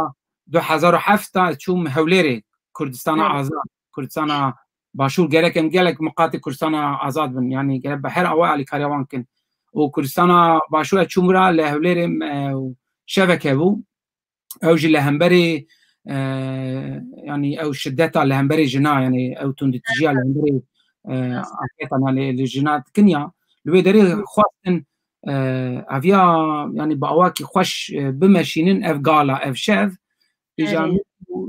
du hezar û heft de çûm Hewlêrê, Kurdistana Evet. Azad, Kurdistana Başûr, gerek em gelek miqatê Kurdistana Azad bin, yanî gerek bi her awa alîkariya wan kin. Û Kurdistana Başûr ez çûm wira li Hewlêrê, e, şeveke bû. Ew jî li hemberî, e, yanî ew şideta li hemberî jina, yanî ew tundîtijiya li hemberî, e, Evet. afeta, yanî li jina dikin ya. Li wê derê Hı. xwestin, e, eviya, yanî bi awakî xweş, e, bimeşînin ev gala, ev şev. Îja Erê. min,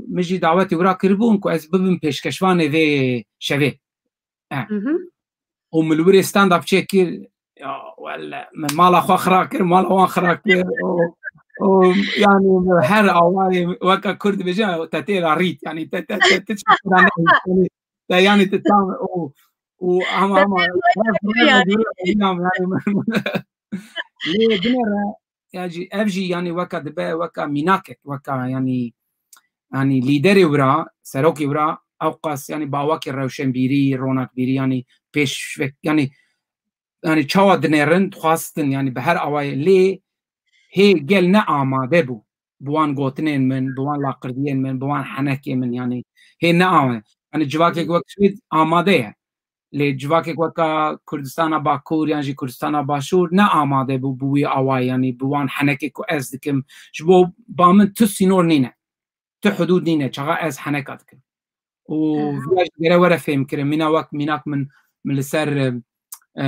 min jî dawetê wira kiribûn ku ez bibim pêşkeşvanê vê şevê. E. Hı hı. Û min li wir ê stand-up çêkir, ya wele, min mala xwe xira kir, mala wan xira kir. Û, û, yanî, her awayê weke Kurd dibêje, te tê ra rît. Yanî, te, te, te, te çi xira nehît. Yanî, te, yanî, te tam, û, û ama, ama, Te tê ra rît, yanî. Yanî, yanî, lê binêre, ya jî, ev jî, yanî, weka dibe, weka mînakek, weka, yanî, yanî, lîderê wira, serokê wira, ewqas, yanî, bi awakî rewşenbîrî, ronakbîrî, yanî, pêşvek, yanî, yanî, çawa dinêrin, dixwastin, yanî, bi her awayê, lê hê gel ne amade bû. Bi wan gotinên min, bi wan laqirdiyên min, bi wan henekê min, yanî, hê ne awe. Yanî, civakek Hı. wek Swêd amade ye. Lê civakek weka Kurdistana Bakur yan jî Kurdistana Başûr ne amade bû bi wî awayî, yanî bi wan henekê ku ez dikim. Ji bo ba min tu sînor nîne, tu hudûd nîne, çaxa ez heneka dikim. Û Aha. viya jî gere were fêmkirin. Mîna wek mînak min, min li ser, e,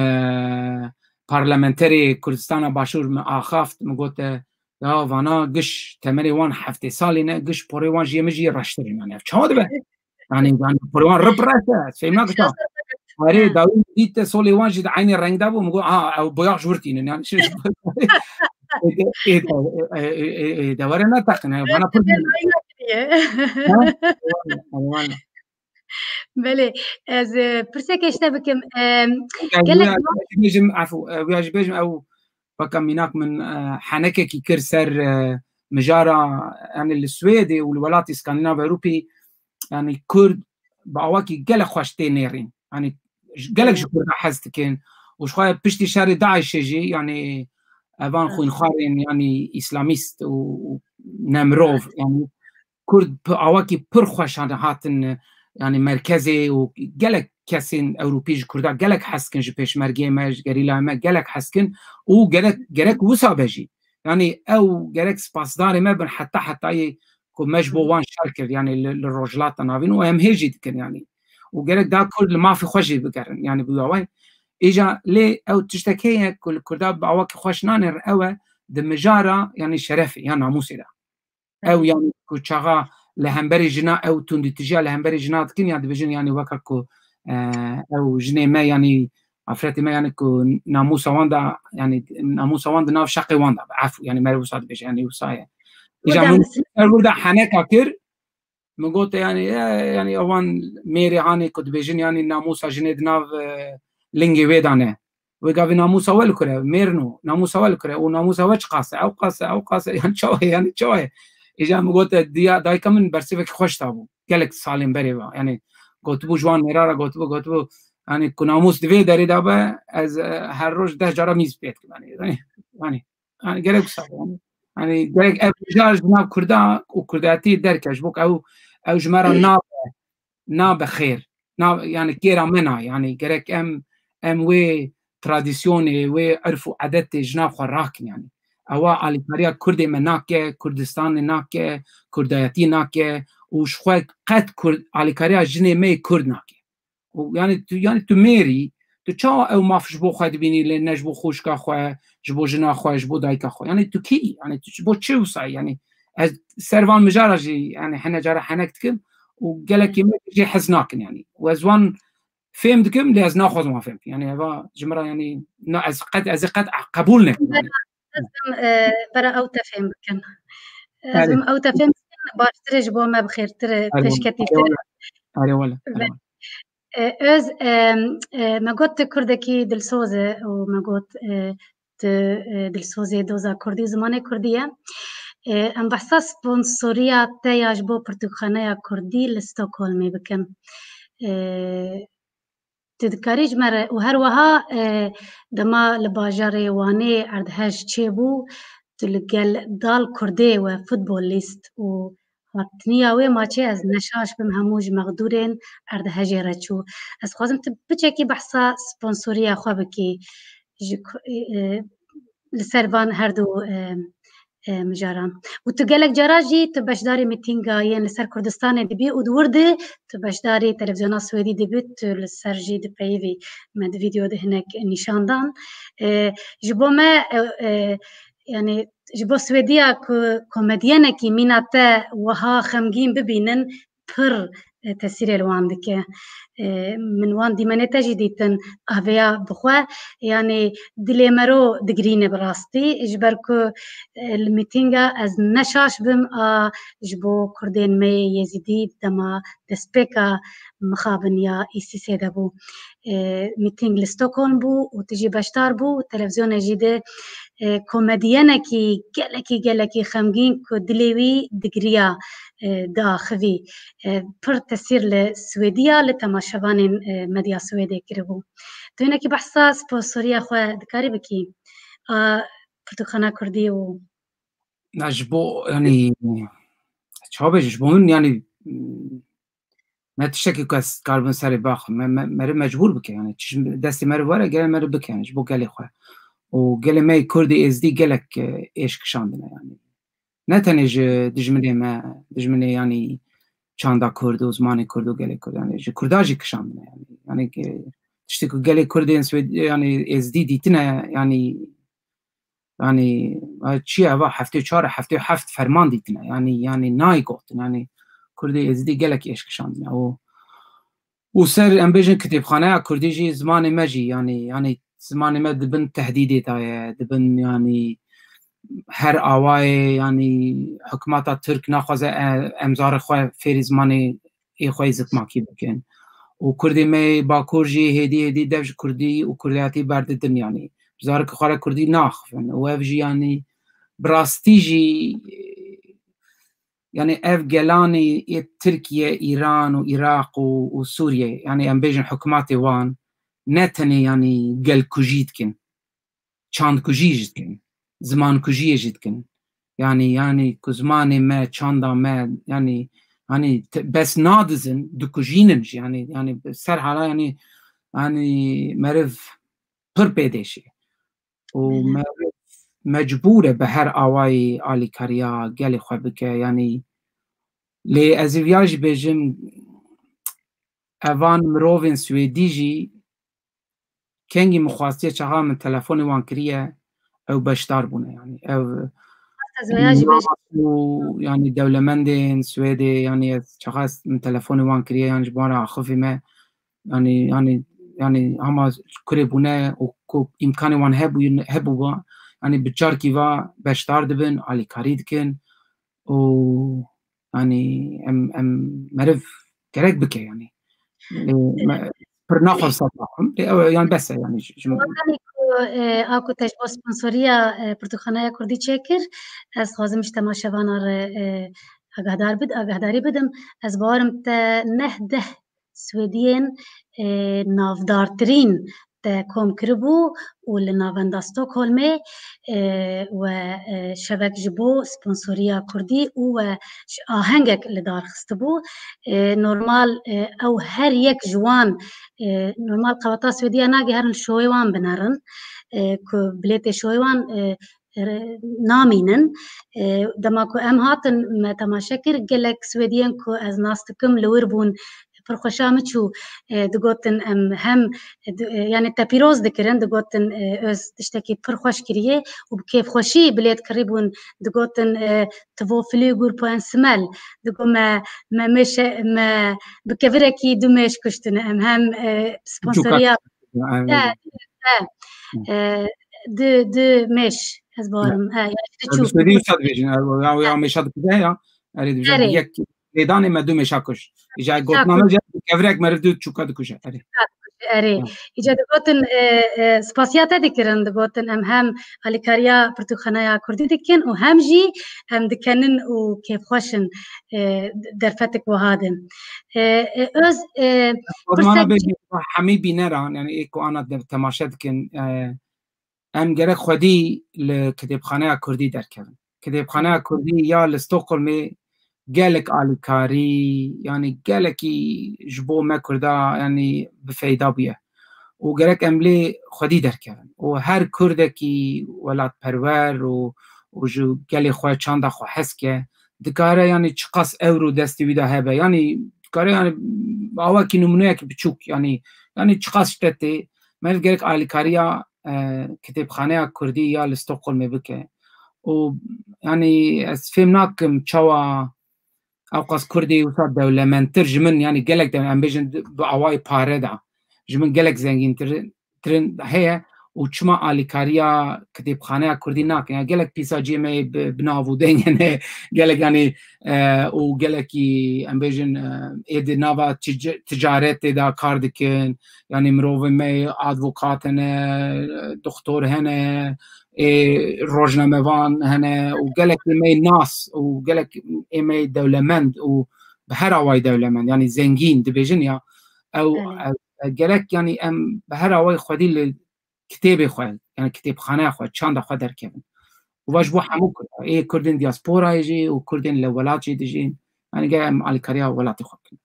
parlamenterê Kurdistana Başûr min axaft, min gote, ya vana giş temerê wan heftê salî ne, giş porê wan jî yê min jî reştir in. Yanî ev çawa dibe? Yanî, yanî, porê wan rip reş e, ez fêm nakim. Erê, Ha. dawî min dît te solê wan jî di eynî reng de bû, min got, "Ha, ew boyax ji wir tînin." Yanî, şi-, ê, ê, ê, ê, ê, ê, de were neteqin, he, bana pir Destê bêl ayna kiriye. Ha? Eyvallah, eyvallah. Belê, ez, e, pirseke ji te bikim. Em, Yani, gelek wiya, wiya jî bêjim, efû, e, wiya jî bêjim, ew weke mînak min, e, henekekî kir ser, e, mijara, yani li Swêdê û li welatî Skandinav Ewropî, yani Kurd bi awakî gelek xweş tê nêrîn. Yani j-, gelek ji Kurda hez dikin û ji xwe piştî şerê DAIŞê jî, yani evan xwînxwarên, yani îslamîst û, û nemirov, yani Kurd pi-, awakî pir xweş hatin, yani merkezê û gelek kesên Ewropî ji Kurda gelek hez dikin, ji pêşmergeyê me, ji gerîlayê me gelek hez dikin û gerek, gerek wisa be jî. Yanî ew gerek spasdarê me bin heta hetayê ku me ji bo wan şer kir, yanî li, li Rojhilata Navîn û em hê jî dikin yanî. Û gerek da Kurd li mafê xwe jî bigerin, yanî bi awayî. Îca lê ew tiştek heye ku li Kurda bi awakî xweş nanêrin, ew e di mijara yanî şerefê ya namûsê de. Ew yanî ku çaxa li hemberî jina, ew tundîtijiya li hemberî jina dikin ya dibêjin yanî weka ku, e, ew jinê me yanî afretê me yanî ku namûsa wan da, yanî namûsa wan di nav şeqê wan da be. Efû, yanî meriv wisa dibêje, yanî wisa ye. Îca min ser wir de heneka kir, min gote yanî, e, yanî ewan mêrê hanê ku dibêjin yanî namûsa jinê di nav, e, lingê wê de ne. Wê gavê namûsa we li kur e, mêrno, namûsa we li kur e û namûsa we çiqas e, ew qas e, ew qas e, yanî çawa ye, yanî çawa ye? Îca min gote diya, dayika min bersivekî xweş dabû. Gelek salên berê ve. Yanî gotibû ji wan mêra re gotibû, gotibû, yanî ku namûs di vê derê de be, ez, e, her roj deh cara mîz pê dikim. Yanî, yanî, yanî, yanî gerek wisa be, yanî. Yanî gerek ev mijar ji nav Kurda û Kurdayetî derke, ji bo ku ew, ew ji me re nabe, nabe xêr. Na, yanî kêra me na, yanî gerek em, em wê tradisyonê, wê irf û edetê ji nav xwe rakin yanî. Ewa alîkariya Kurdê me nake, Kurdistanê nake, Kurdayetî nake û ji xwe qet Kurd, alîkariya jinê me yê Kurd nake. Û yanî tu, yanî tu mêrî, tu çawa ew maf ji bo xwe dibînî, lê ne ji bo xwişka xwe, ji bo jina xwe, ji bo dayika xwe? Yanî tu kî? Yanî tu ji bo çi wisa? Yanî ez ser van mijara jî, yanî hene cara henek dikim û gelekî me jê hez nakin yanî. Û ez wan fêm dikim, lê ez naxwazim wan fêm bikim. Yanî eva ji min re yanî na ez qet, ez ê qet qebûl nekim yanî. Ez dibim, e, bera ew te fêm bikin. Ez Erê. dibim ew te fêm bikin, baştir e ji bo me, bi xêrtir e, Erê wele, pêşketîtir. Erê wele, erê wele, erê wele. E, Öz, e, e, me got tu kurdekî dilsoz e û me got, e, tu, e, dilsozê doza kurdî û zimanê kurdî ye. E, em behsa sponsoriya te ya ji bo pirtûkxaneya kurdî li Stockholmê bikin. E, Tu dikarî ji me re û her wiha, e, dema li bajarê Wanê erdhej çêbû, tu li gel dal kurdê we futbolîst û hatiniya wê maçê, ez neşaş bim, hemû ji mexdûrên erdhejê re çû. Ez dixwazim tu piçekî behsa sponsoriya xwe bikî ji ku-, e, e, li ser van her du, e, e, mijaran. Û tu gelek cara jî tu beşdarî mîtînga yên li ser Kurdistanê dibî û di wir de tu beşdarî televîzyona Swêdî dibî, tu li ser jî dipeyivî, me di vîdeo de hinek nîşan dan. E, ji bo me, e, e, yanî ji bo Swêdiya ku komedyenekî mîna te wiha xemgîn bibînin, pir, e, tesîrê li wan dike. E, min wan dîmenê te jî dîtin, qehveya bixwe, yanî dilê mero digirîne bi rastî, ji ber ku, e, li mîtînga ez ne şaş bim, a ji bo kurdên me yê Yezîdî dema destpêka mixabin ya Îsîsê de bû. E, mîtîng li Stockholm bû û tu jî beşdar bû, televîzyonê jî de, e, komedyenekî gelekî, gelekî xemgîn ku dilê wî digiriya, e, diaxivî. E, pir tesîr li Swêdiya, li temaşevanên, e, medya Swêdê kiribû. Tu hinekî behsa sponsoriya xwe dikarî bikî? A, pirtûkxana kurdî û Na ji bo, yanî, çawa bêjim, ji bo min, yanî, ne tiştekî ku ez karibim serê baxim. Me, me, meriv mecbûr bike, yanî, çi ji destê meriv were, gere meriv bike, yanî, ji bo gelê xwe. Û gelê me yê Kurdê Êzdî gelek, e, êş kişandine, yanî. Ne tenê ji dijminê me, dijminê, yanî, çanda Kurd û zimanê Kurd û gelê Kurd, yanî, ji Kurda jî kişandine, yanî. Yanî, e, tiştê ku gelê Kurdên Swêd-, yanî, Êzdî dîtine, yanî, Yanî, a, çi ye, eva heftê çar, heftê heft ferman dîtine. Yanî, yanî nayê gotin. Yanî, Kurdê Êzidî gelek êş kişandine. Û, û ser, em bêjin, kitêbxaneya Kurdî jî zimanê me jî, yanî, yanî zimanê me di bin tehdîdê de ye, di bin, yanî, her awayê, yanî, hikûmeta Tirk naxwaze, e, em zarê xwe fêrî zimanê ê xwe yê zikmakî bikin. Û Kurdê me yê Bakur jî hêdî hêdî dev ji Kurdî û Kurdayetî berdidin, yanî zarokê xwe re Kurdî naxivin. Û ev jî, yanî, bi rastî jî, yanî ev gelanê yê Tirkiye, Îran û Iraq û, û Sûriye, yanî em bêjin hikûmetê wan, ne tenê, yanî, gelkujî dikin. Çandkujî jî dikin, zimankujiyê jî dikin. Yanî, yanî ku zimanê me, çanda me, yanî, yanî te-, bes nadizin, dikujînin jî. Yanî, yanî ser hala, yanî, yanî meriv pir pê dêşê. Û Belê. meriv, mecbûr e bi her awayî alîkariya gelê xwe bike. Yanî lê ez ê viya jî bêjim, evan mirovên Swêdî jî kengî min xwastiye çaxa min telefonê wan kiriye, ew beşdar bûne. Yanî ev û yanî dewlemendên Swêdê, yanî ez çaxa min telefonê wan kiriye, yanî ji wan re axifî me, yanî yanî yanî hema kurê bûne û ku îmkanê wan hebû hebûba, yanî bi çarkî va beşdar dibin, alîkarî dikin û yanî em em meriv gerek bike yanî. Ê, me, pir naxwe sax naxwim. Ê, ew, yanî bes e yanî ji, ji min. Wextanê ku, e, a ku te ji bo sponsoriya, e, pirtûkxaneya Kurdî çêkir, ez xwazim ji temaşevana re, e, agahdar bid, agahdarî bidim. Ez bawerim te neh deh Swêdiyên, e, navdartirîn te kom kiribû û li navenda Stockholmê, e, we, e, şevek ji bo sponsoriya Kurdî û we ji ahengek li dar xistibû. E, normal, e, ew her yek ji wan, e, normal qeweta Swêdiya nagiherin şoyê wan binerin, e, ku bilêtê şoyê wan, e, re-, namînin. E, dema ku em hatin me temaşe kir, gelek Swêdiyên ku ez nas dikim li wir bûn, pir xweşa min çû, e, digotin em hem, e, di-, e, yanî te pîroz dikirin, digotin, e, Öz tiştekî pir xweş kiriye û bi kêfxweşî bilêt kirî bûn, digotin, e, Två flugor på en smäll, digo me, me mêşe, me bi kevirekî du mêş kuştine, em hem, e, sponsoriya. He, he. E, du, du mêş, ez bawerim. He, ya, du çû. Bi Swêdî wisa dibêjin, ya, ya mêşa dikuje ya. Erê, dibêjin yek lêdanê me du mêşa kuş. Îca gotina me jî kevirek meriv du çûka dikuje. Erê. Erê. Îca digotin, e, e, spasiya te dikirin, digotin em hem alîkariya pirtûkxaneya Kurdî dikin û hem jî em dikenin û kêfxweş in, e, derfetik wiha din. E, e, Öz, e, pirsek hemî bîneran, yanî ê ku ana de temaşe dikin, e, em gerek xwedî li kitêbxaneya Kurdî derkevin. Kitêbxaneya Kurdî ya li Stockholmê gelek alîkarî, yanî gelekî ji bo me Kurda, yanî bi feyda bûye. Û gerek em lê xwedî derkevin. Û her Kurdekî welatperwer û, û ji gelê xwe çanda xwe hez ke, dikare, yanî çiqas ewro destê wî de hebe, yanî dikare, yanî awakî nimûneyekî biçûk, yanî, yanî çiqas ştetê, meriv gerek alîkariya, e, kitêbxaneya Kurdî ya li Stockholmê bike. Û, yanî ez fêm nakim çawa ewqas Kurdê wisa dewlemendtir ji min, yanî gelek de, em bêjin, bi awayê pare de ji min gelek zengîntir, tirin heye û çima alîkariya kitêbxaneya Kurdî nakin. Yani gelek pîsaciyê me yê bi, bi nav û deng hene, gelek, yanî, e, û gelekî, em bêjin, e, ê di nava tic-, ticaretê de kar dikin, yanî mirovên me yê advokat hene, doktor hene, ê rojnamevan hene û gelekî me yê nas û gelek ê me yê dewlemend û bi her awayî dewlemend, yanî zengîn dibêjin ya, ew, Belê. ew, e, gerek, yanî em bi her awayî xwedî li kitêbê xwe, yanî kitêbxaneya xwe, çanda xwe derkevin. Û va ji bo hemû Kurd, ê Kurdên diasporayê jî û Kurdên li welat jî dijîn, yanî gerek em alîkariya welatê xwe bikin.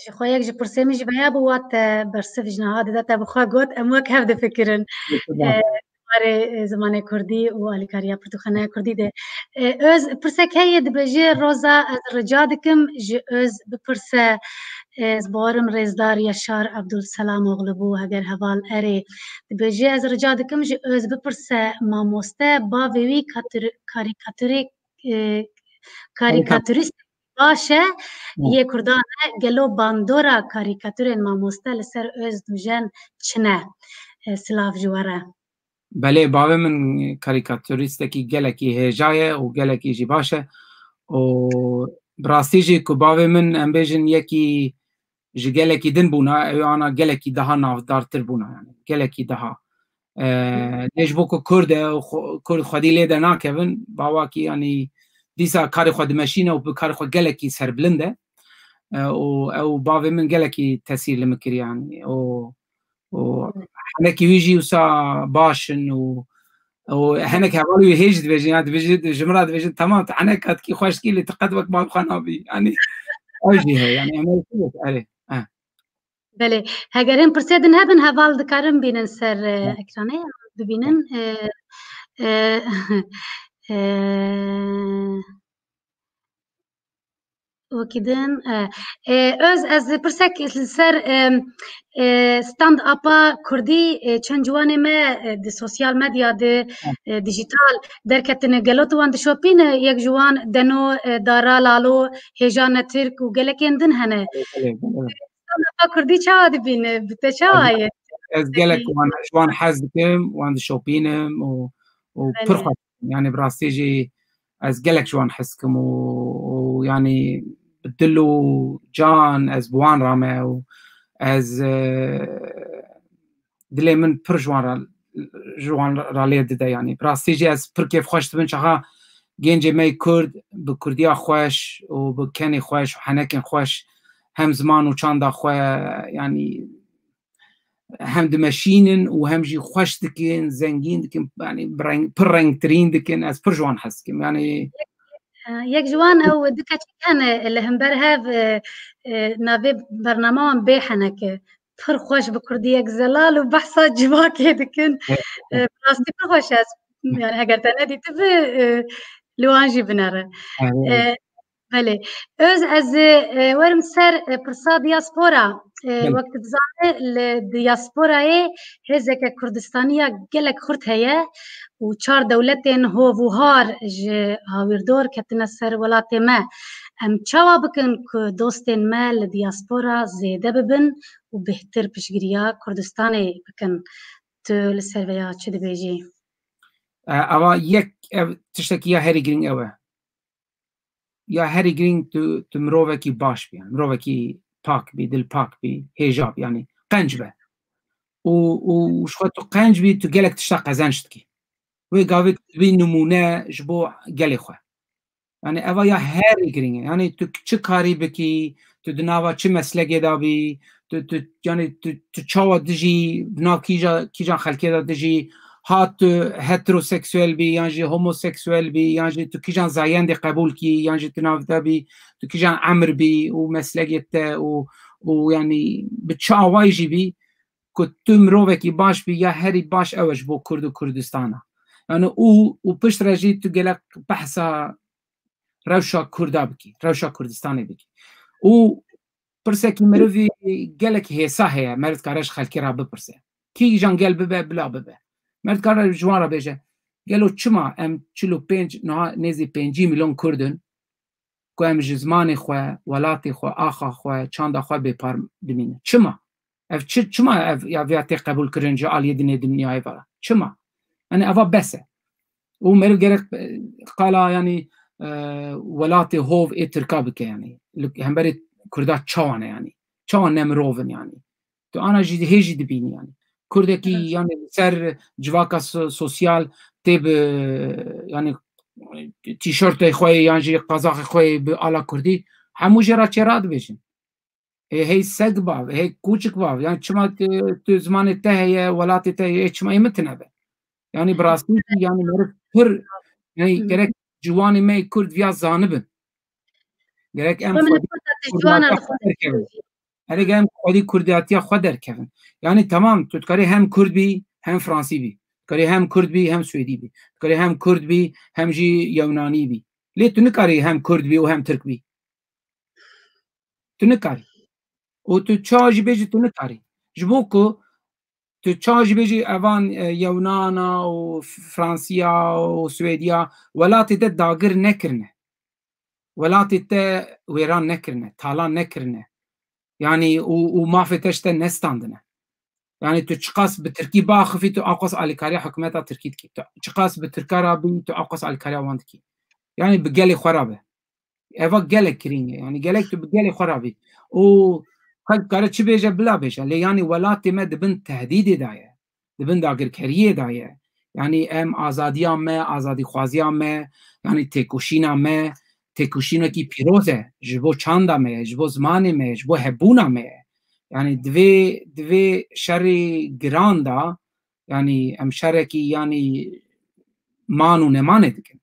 Ji xwe yek ji pirsê min jî veya bû, wat te bersiv ji niha dide, te bi xwe got, em wek hev difikirin. Wek hev. E, warê, e, zimanê Kurdî û alîkariya pirtûkxaneya Kurdî de. E, Öz, pirsek heye, dibêje, Roza, ez rica dikim ji Öz bipirse, e, ez bawerim rêzdar Yaşar Abdulselamoglu bû, heger heval erê. Dibêje, ez rica dikim ji Öz bipirse, mamoste, bavê wî katri-, karîkaturê, e, karîkaturîst baş e, Hı. yê Kurdan e, gelo bandora karîkaturên mamoste li ser Öz Dujen çi ne? E, silav ji we re. Belê, bavê min karîkaturîstekî gelekî hêja ye û gelekî jî baş e. Û bi rastî jî ku bavê min, em bêjin, yekî ji gelekî din bûna, ew ana gelekî daha navdartir bûna, yani gelekî daha. E, Hı. lê ji bo ku Kurd e û xwe-, Kurd xwedî lê dernakevin, bawakî, yani dîsa karê xwe dimeşîne û bi karê xwe gelekî serbilind e. E, û ew bavê min gelekî tesîr li min kiriye, yani. Û û henekî wî jî wisa baş in û, û henek hevalê wî hê jî dibêjin, ya dibêjin, ji min re dibêjin, "Temam, tu henek katkî xweş dikî, lê tu qet wek bavê xwe nabî." Yanî ew jî heye, yanî em ê erê, eh. Belê, heger hên pirsê din hebin, heval dikarin bînin ser, e, Hı. ekranê, bibînin. E, E, e, wekî din, e, e, Öz, ez pirsek li ser, e, e, stand-upa kurdî, e, çend ciwanê me, e, di sosyal medya, di, e, dijital derketine, gelo tu wan dişopîne, yek ji wan Deno, e, Dara Lalo, Hêja Netürk û gelekên din hene. Belê, belê, belê. Stand-upa kurdî çawa dibîne? Bi te çawa ye? Ez gelek wan, ji wan hez dikim, wan dişopînim û, û pir Belê. xweş, yani bi rastî jî ez gelek ji wan hez dikim û, û yani bi dil û can ez bi wan re me û ez, e, dilê min pir ji wan re, ji wan re lê dide, yani bi rastî jî ez pir kêfxweş dibim çaxa gencê me yê kurd bi kurdiya xweş û bi kenê xweş û henekên xweş hem ziman û çanda xwe, yani hem dimeşînin û hem jî xweş dikin, zengîn dikin, yani bi reng, pir rengtirîn dikin. Ez pir ji wan hez dikim. Yani Yek ji wan ew du keçik hene li hember hev, e, e, navê bernama wan bê heneke. Pir xweş bi kurdiyek zelal û behsa civakê dikin. E, bi rastî pir xweş e. Yani eger te nedîtibi, e, li wan jî binere. E, Belê. Öz, ez, e, werim ser, e, pirsa diaspora. E, Belê. Wek tu dizanî, li diasporayê hêzeke Kurdistanî ya gelek xurt heye û çar dewletên hov û har ji hawîrdor ketine ser welatê me. Em çawa bikin ku dostên me li diaspora zêde bibin û bêhtir piştgiriya Kurdistanê bikin? Tu li ser vêya çi dibêjî? E, ava yek, ev tiştekî ya herî girîng ew e. Ya herî girîng tu, tu mirovekî baş bî, yani mirovekî pak bî, dil pak bî, hêja bî, yani qenc be. Û, û ji xwe tu qenc bî, tu gelek tişta qezenc dikî. Wê gavê tu dibî nimûne ji bo gelê xwe. Yani eva ya herî girîng e. Yani tu çi karî bikî, tu di nava çi meslekê de bî, tu, tu, yani tu, tu çawa dijî, di nav kîja, kîjan xelkê de dijî, ha tu heteroseksüel bî, yan jî homoseksüel bî, yan jî tu kîjan zayendê qebûl kî, yan jî tu nav te bî, tu kîjan emir bî û meslekê te û, û yani bi çi awayî jî bî, ku tu mirovekî baş bî, ya herî baş ew e ji bo Kurd û Kurdistana. Yani û, û piştre jî tu gelek behsa rewşa Kurda bikî, rewşa Kurdistanê bikî. Û pirsekî merivî gelek hêsa heye, meriv dikare ji xelkê re bipirse. Kîjan gel bibe, bila bibe. Meriv dikare ji wan re bêje, gelo çima em çil û pênc, niha nêzî pêncî milyon Kurd in, ku em ji zimanê xwe, welatê xwe, axa xwe, çanda xwe bêpar dimînin? Çima? Ev çi, çima ev ya viya tê qebûl kirin ji aliyê dinê dinyayê ve? Çima? Yani eva bes e. Û meriv gerek, e, qala yani, e, welatê hov ê Tirka bike yani. Li hemberê Kurda çawa ne yani? Çawa ne mirov in yani? Tu ana jî hê jî dibînî yani. Kurdekî Evet. yani li ser civaka so-, sosyal tê bi yani tîşortê xwe yan jî qazaxê xwe bi ala Kurdî hemû jê re çêra dibêjin. Ê hey seg bav, hey kûçik bav. Yani çima tu, tu zimanê te heye, welatê te heye, ê çima ê min tine be? Yani bi rastî yani meriv pir, yani Hı. gerek ciwanê me Kurd viya zanibin. Gerek em Xwe min xwedî Kurda te ji ciwanan kurdiyatiya xwe xwe derkevin. Erê gerek em xwedî kurdiyatiya xwe derkevin. Yani tamam, tu dikarî hem Kurd bî, hem Fransî bî. Dikarî hem Kurd bî, hem Swêdî bî. Dikarî hem Kurd bî, hem jî Yewnanî bî. Lê tu nikarî hem Kurd bî û hem Tirk bî. Tu nikarî. Û tu çawa jî bêjî tu nikarî. Ji bo ku tu çawa jî bêjî evan, e, Yewnana û F-, Fransiya û Swêdiya welatê te dagir nekirine. Welatê te wêran nekirine, talan nekirine. Yani û, û mafê te ji te nestandine. Yani tu çiqas bi tirkî biaxifî, tu ewqas alîkariya hikûmeta tirkî dikî. Tu çiqas bi tirka re bî, tu ewqas alîkariya wan dikî. Yani bi gelê xwe re be. Eva gelek girîng e. Yani gelek tu bi gelê xwe re bî. Û xelk kare çi bêje, bila bêje. Lê yani welatê me di bin tehdîdê de ye. Di bin dagirkeriyê de ye. Yani em azadiya me, azadîxwaziya me, yani têkoşîna me, têkoşînekî pîroz e. Ji bo çanda me ye, ji bo zimanê me ye, ji bo hebûna me ye. Yani divê, divê şerê giran da, yani em şerekî yani man û nemanê dikin.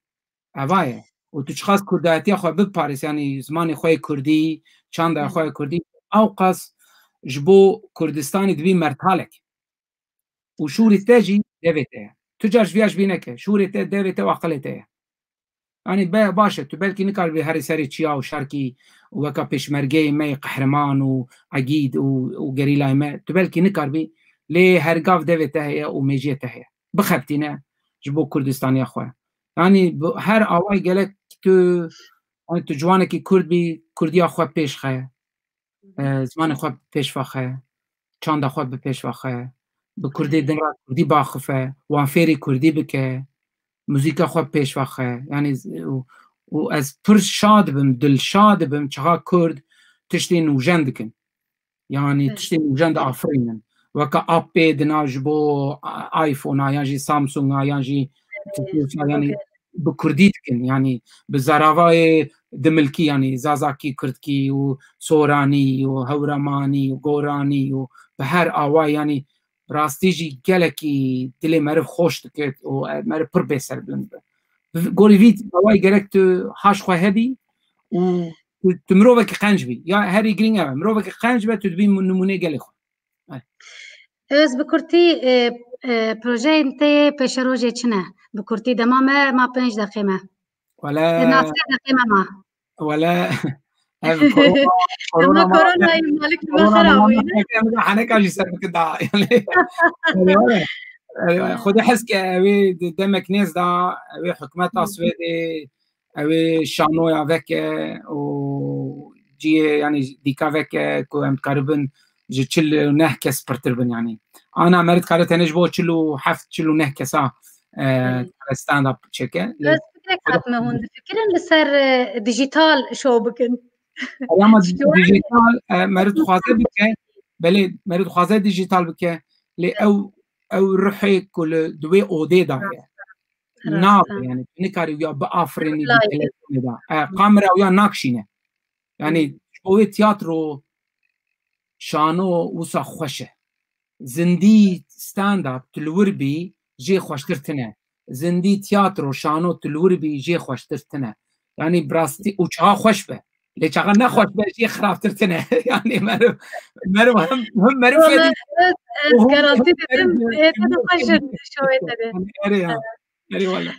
Eva ye. Û tu çiqas kurdayetiya xwe biparêz, yani zimanê xwe yê kurdî, çanda Hı. xwe yê kurdî, ewqas ji bo Kurdistanê dibî mertalek. Û şûrê te jî devê te ye. Tu car ji viya ji bî neke. Şûrê te, devê te û aqilê te ye. Yanî be, baş e, tu belkî nikaribî herî serê çiya û şerkî û weka pêşmergeyê me yê qehreman û egîd û, û gerîlayê me, tu belkî nikaribî, lê her gav devê te heye û mêjiyê te heye. Bixebitîne ji bo Kurdistaniya xwe. Yanî bi her awayî gelek tu, yanî tu ciwanekî Kurd bî, Kurdiya xwe pêş xe, e, zimanê xwe pêş vexe, çanda xwe bi pêş vexe, bi Kurdê din re Kurdî biaxife, wan fêrî Kurdî bike, muzîka xwe pêş vexe. Yanî z-, û, û ez pir şa dibim, dilşa dibim, çaxa Kurd tiştê nûjen dikin. Yanî Evet. tiştê nûjen diafirînin. Weke appê dina ji bo, a, iPhone-a, yan jî Samsung-a, yan jî Titûsa, yanî bi Kurdî dikin. Yanî bi zaravayê dimilkî, yanî Zazakî, Kurdkî û Soranî û Hewramanî û Goranî û bi her awayî, yanî rastî jî gelekî dilê meriv xweş dike û, e, meriv pir bê serbilind be. Bi gorî vî awayî gerek tu haş xwe hebî û tu, tu mirovekî qenc bî. Ya herî girîng ev e. Mirovekî qenc be, tu dibî nimûnê gelê xwe. Ay. Ez bi kurtî, e, e, projeyên te yê pêşerojê çi ne? Bi kurtî dema me ma pênc deqê me. Wele Di nas pênc deqê me ma. Wele ev korona, Ama korona ma, koronayê malik me korona xera ma bûyî, ne? Heneka, heneka jî ser bikin da. Yani, yani, wele, yani, Xwedê hez ke ew ê di demek nêz da, ew ê hikûmeta Hı. Swêdê, ew ê şanoya veke û cihê, yani, dîka veke ku em dikaribin ji çil û neh kes pirtir bin, yani. Ana meriv dikare tenê ji bo çil û heft, çil û neh kesa, e, Hı. dikare stand-up çêke. Lê Ez fikrek hatime hûn difikirin li ser, e, dijital şov bikin. Ama Şov dijital, e, meriv dixwaze bike, belê meriv dixwaze dijital bike, lê ew, ew ruhê ku li, di wê odê de ye. Rast e. Nabe, yani, tu nikarî ya biafirînî di Layî. telefonê de. E, kamera ya nakşîne. Yani, Hı. ji bo wê tiyatro şano wisa xweş e. Zindî stand-up tu li wir bî jê xweştir tine. Zindî tiyatro şano tu li wir bî jê xweştir tine. Yani bi rastî û çaxa xweş be. Lê çaxa nexweş be jê xirabtir tine. Yani meriv, meriv hem, hem meriv Wala fedî ez, ez û hem, garantî hem didim, meriv ê te de xweş in şovê te de. Yani erê ya. Erê wala.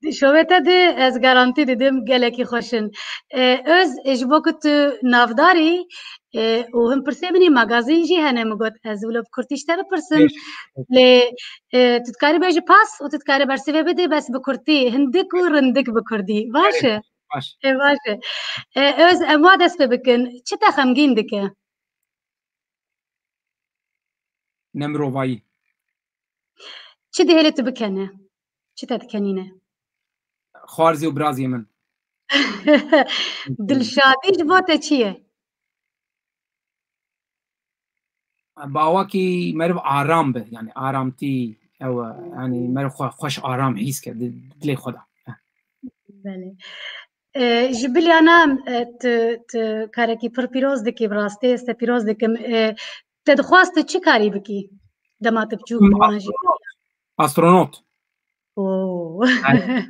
Şovê te de ez garantî didim gelekî xweş in. E, Öz, e, ji bo ku tu navdar î, e, û hin pirsê min î magazîn jî hene, min got ez wilo bi kurtî ji te bipirsim. Pêş, pêş. Lê, e, tu dikarî bêjî pas û tu dikarî bersivê bidî, bes bi kurtî, hindik û rindik bi kurdî. Baş e? Erê, baş. E, baş e. E, Öz, em wa dest pê bikin. Çi te xemgîn dike? Ne mirovayî. Çi dihêlê tu bikene? Çi te dikenîne? Xwarzî û birazî min. Dilşadî ji bo te çi ye? Bi awakî meriv aram be, yani aramtî, ew, yani meriv xwe xweş aram hîs ke di dilê xwe de. Belê. E, ji biliyana, e, tu, tu karekî pir pîroz dikî, bi rastî ez te pîroz dikim. E, te dixwast tu çi karî bikî? Dema tu biçûk bû, an jî Astronot. Astronot. Oo. Yani,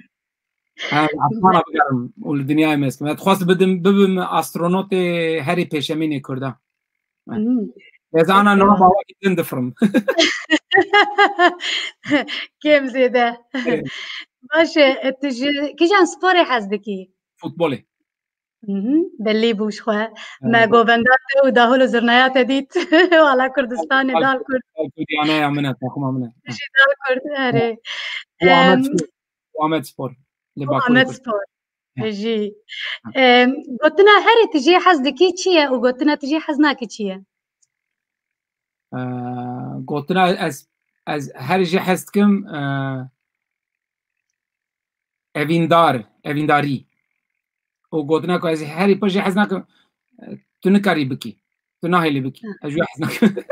yani, asmana bigerim û li dinyayê me bikim. Ez dixwast bidim, bibim astronotê herî pêşemînê Kurda. Hmm. Ez ana niha bawa din difirim. Kêm zêde. Evet. Baş e, tu ji kîjan sporê hez dikî? Futbolê. Mhm, belî bû ji xwe. Me Evet. govenda te û dahol û zirnaya te dît. Wala Kurdistanê, Dal Kurd. Dal Kurd, dal Kurd, yaneya min e, takima min e. Ji Dal Kurd, erê. Û Amed Em, Spor. Û Amed Spor. Li Bakurê Amed Kurd. Spor. He. Jî. He. Em, gotina herê tu jê hez dikî çi ye û gotina tu jê hez nakî çi ye? Ee, gotina ez, ez her jê hez dikim, ee, evîndar, evîndarî. Û gotina ku ez herî pir jê hez nakim, ee, tu nikarî bikî. Tu nahêlî bikî. He. Ez jê hez nakim.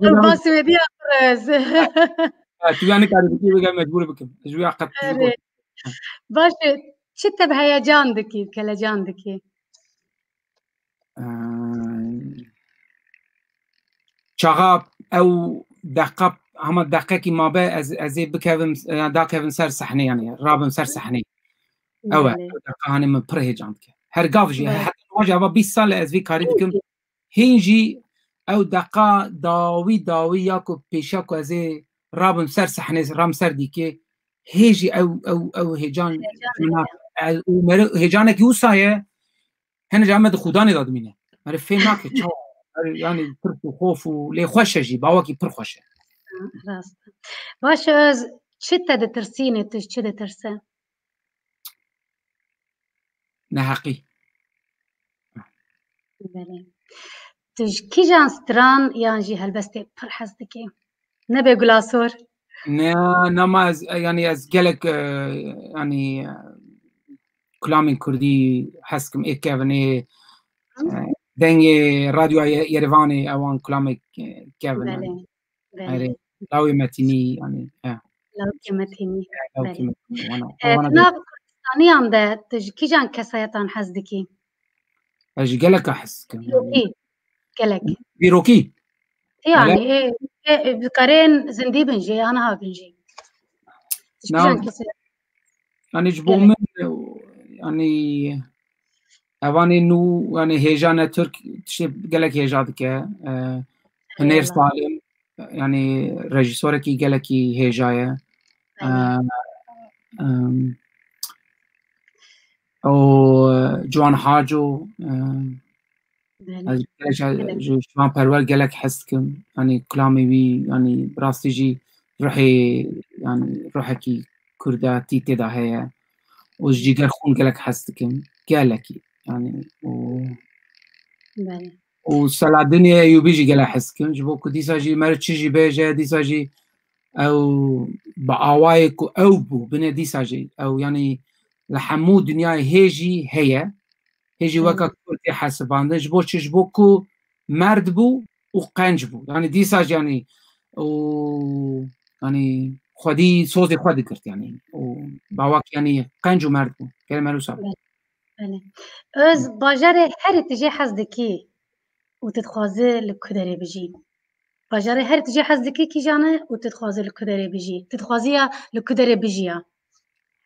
Ev ba Swêdî ya pir ez. Ha, tu ya nikarî bikî, wê mecbûr bikim. Ez jê qet Erê. Baş e, çi te bi heyecan dikî, kelecan dikî? Ee, çaxa ew deqa, hema deqekî mabe ez, ez ê bikevim, e, dakevim ser sehnê, yani rabim ser sehnê. Ew e, Belê. Ew deqa hanê min pir heyecan dike. Her gav jî, Belê. Heta niha jî eva bîst sal e ez vî karî dikim. Hîn jî ew deqa dawî dawî ya ku pêşiya ku ez ê rabim ser sehnê, rabim ser dîkê, hê jî ew, ew, ew hêcan, hêcan min a-, e, û meriv hêcanekî wisa ye, hene ca me di xudanê de dimîne. Meriv fêm nake, çawa? Meriv, yanî, tirs û xof û lê xweş e jî, bawekî pir xweş e. Rast. Baş e, Öz, çi te ditirsîne, tu ji çi ditirse? Neheqî. Belê. Tu ji kîjan stran yan jî helbestê pir hez dikî? Nebe Gulasor? Ne, nema ez, yanî ez gelek, e, yanî, e, kulamên kurdî hez kim, ê kevin, ê, Hı? e, dengê radyoya Ye-, Yerevanê, ewan kulamê, e, kevin, Belê. yanî. Belê. Erê, lawê Metînî, yanî, e. Lawkê Metînî, E, lawkê belê. Metînî, wana, E, wana di nav Kurdistaniyan de tu ji kîjan kesayetan hez dikî? Ez ji geleka hez dikim, yanî. Dîrokî. Gelek. Dîrokî? Yanî, Gelek. e, e, e, dikarên zindî bin jî, aniha bin jî. Ji Na, kîjan kesayet? yanî ji bo Gelek. min, yanî, evanê nû, yanî hêja ne Tirk, tiştê gelek hêja dike. E, Hunêr Eyvallah. Salim, yanî rejîsorekî gelekî hêja ye. Eyvallah. E, em, û, e, Ciwan Haco, e, Belê. ez gelek, Belê. ji Şivan Perwer gelek hez dikim. Yanî kulamê wî, yanî bi rastî jî ruhê, yanî ruhekî kurdatî tê de heye. Û ji Cîger Xûn gelek hez dikim. Gelekî. Yanî û Belê. û Selahaddinê Eyûbî jî gelek hez dikim. Ji bo ku dîsa jî meriv çi jî bêje, dîsa jî ew bi awayê ku ew bû, binê dîsa jî ew, yanî li hemû dinyayê hê jî heye. Hê jî Hı. weka Kurd tê hesibandin. Ji bo çi? Ji bo ku merd bû û qenc bû. Yanî dîsa jî, yanî û, yanî xwedî sozê xwe digirt, yanî û bawak, yanî qenc û merd bû. Gelek meriv wisa bû. Belê. Belê. Öz, bajarê herî tu jê hez dikî û tu dixwazî li ku derê bijî? Bajarê herî tu jê hez dikî kîjan e û tu dixwazî li ku derê bijî? Tu dixwazî ya li ku derê bijiya?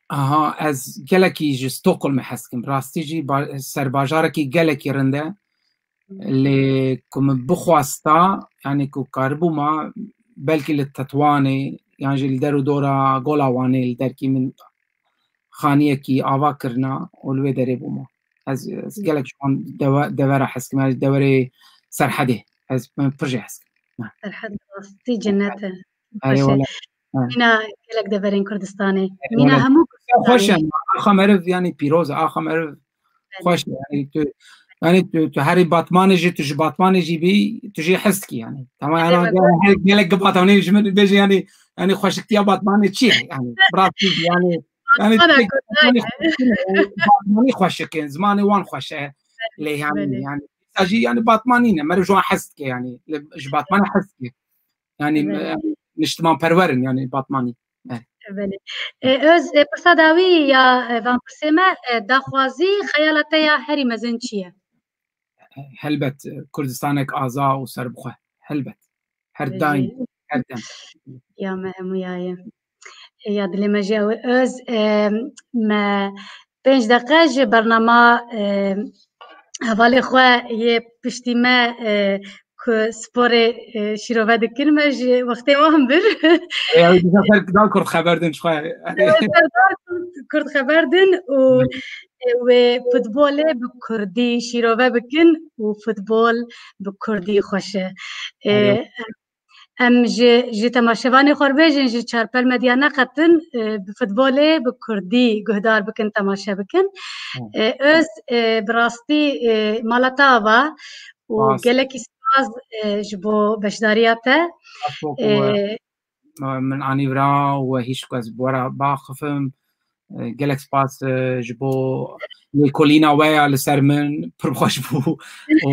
Aha, ez gelekî ji Stockholmê hez dikim. Rastî jî ba-, serbajarekî gelekî rind e. Lê ku min bixwasta, yanî ku karibûma, belkî li Tetwanê yan jî li der û dora Gola Wanê li derkî min xaniyekî ava kirina û li wê derê bûma. Ez, ez Hı. gelek ji wan dewe-, devera hez dikim, ez deverê Serhedê. Ez, min pir jê hez dikim. Serhed rastî cennet e. Erê Xweş e. wele. He. Mîna gelek deverên Kurdistanê. Erê Mîna wele. hemû Xweş e. Kurdistanê. Axa meriv, yanî pîroz e. Axa meriv Belê. xweş e. Yanî tu, yanî tu, tu herî Batmanê jî, tu ji Batmanê jî bî, tu jî hez dikî yanî. Tamam, yanî Belê, her gelek Batmanê ji min bêje yanî, yanî xweşiktiya Batmanê çi ye? Yanî, bi rastî yanî, yanî Batmana tek Kurdan Batmanî e. xweş e, Batmanî xweşik e, zimanê wan xweş e. Lê yanî, Belê. yanî, dîsa jî yanî Batmanî ne, meriv ji wan hez dike yanî, li, ji Batmanê hez dike. Yanî, Belê. e, niştimanperwer in, yanî Batmanî. Belê. Belê. E, Öz, e, pirsa dawî ya, e, van pirsê me, e, daxwazî, xeyala te ya herî mezin çi ye? Helbet, e, Kurdistanek aza û serbixwe. Helbet. Her Belê. daîm, her dem. Ya me hemûya ye. E, ya dilê me jî ew e. Öz, e, me pênc deqe ji bernama, e, hevalê xwe yê piştî me, e, ku sporê, e, şîrove dikin, me ji wextê wan bir. Ê, ew dîsa ser dar kurt xeber din ji xwe. Ser dar kurt, kurt xeber din û, Hı. e, wê futbolê bi kurdî şîrove bikin û futbol bi kurdî xweş e. E, Hı. em ji, ji temaşevanê xwe bêjin, ji Çarpel Medya neqetin, e, bi futbolê bi kurdî guhdar bikin, temaşe bikin. Hı. E, Öz, e, bi rastî, e, mala te ava û Spas. gelekî spas, e, ji bo beşdariya te. Spas bo ku E, we, e, min anî vira û we hîş ku ez bi we re biaxifim. E, gelek spas, e, ji bo lêkolîna we ya li ser min, pir xweş bû. Û,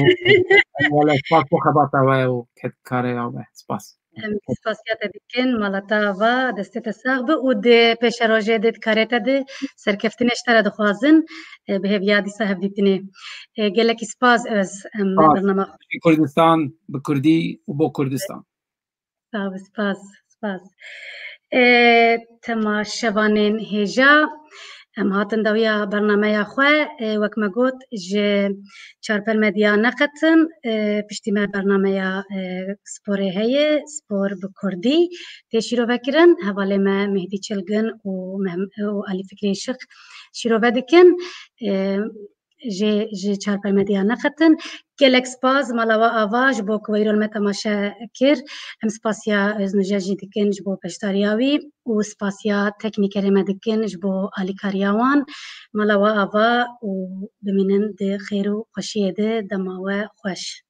e, wele spas bo xebata we û kedkareya we. Spas. Em spasiya te dikin, mala te ava, destê te sax be û di pêşerojê de, di karê te de serkeftinê ji te re dixwazin, e, bi hêviya dîsa hevdîtinê. E, gelekî spas Öz, em Spas. bernama xwe. Kurdistan bi kurdî û bo Kurdistan. Sağ ol, spas, spas. E, temaşevanên hêja, Em hatin dawiya bernameya xwe, e, wek me got, ji Çarpel Medya neqetin, e, piştî me bernameya, e, sporê heye, spor bi kurdî tê şîrovekirin. Hevalê me Mehdî Çilgin û Mehm-, û Alî Fikrî Şix şîrove dikin. E, ji, ji Çarpel Medya neqetin. Gelek spas, mala we ava ji bo ku weyro li me temaşe kir. Em spasiya Öznuje jî dikin ji bo beşdariya wî û spasiya teknîkerê me dikin ji bo alîkariya wan. Mala we ava û bimînin di xêr û xweşiyê de, dema we xweş.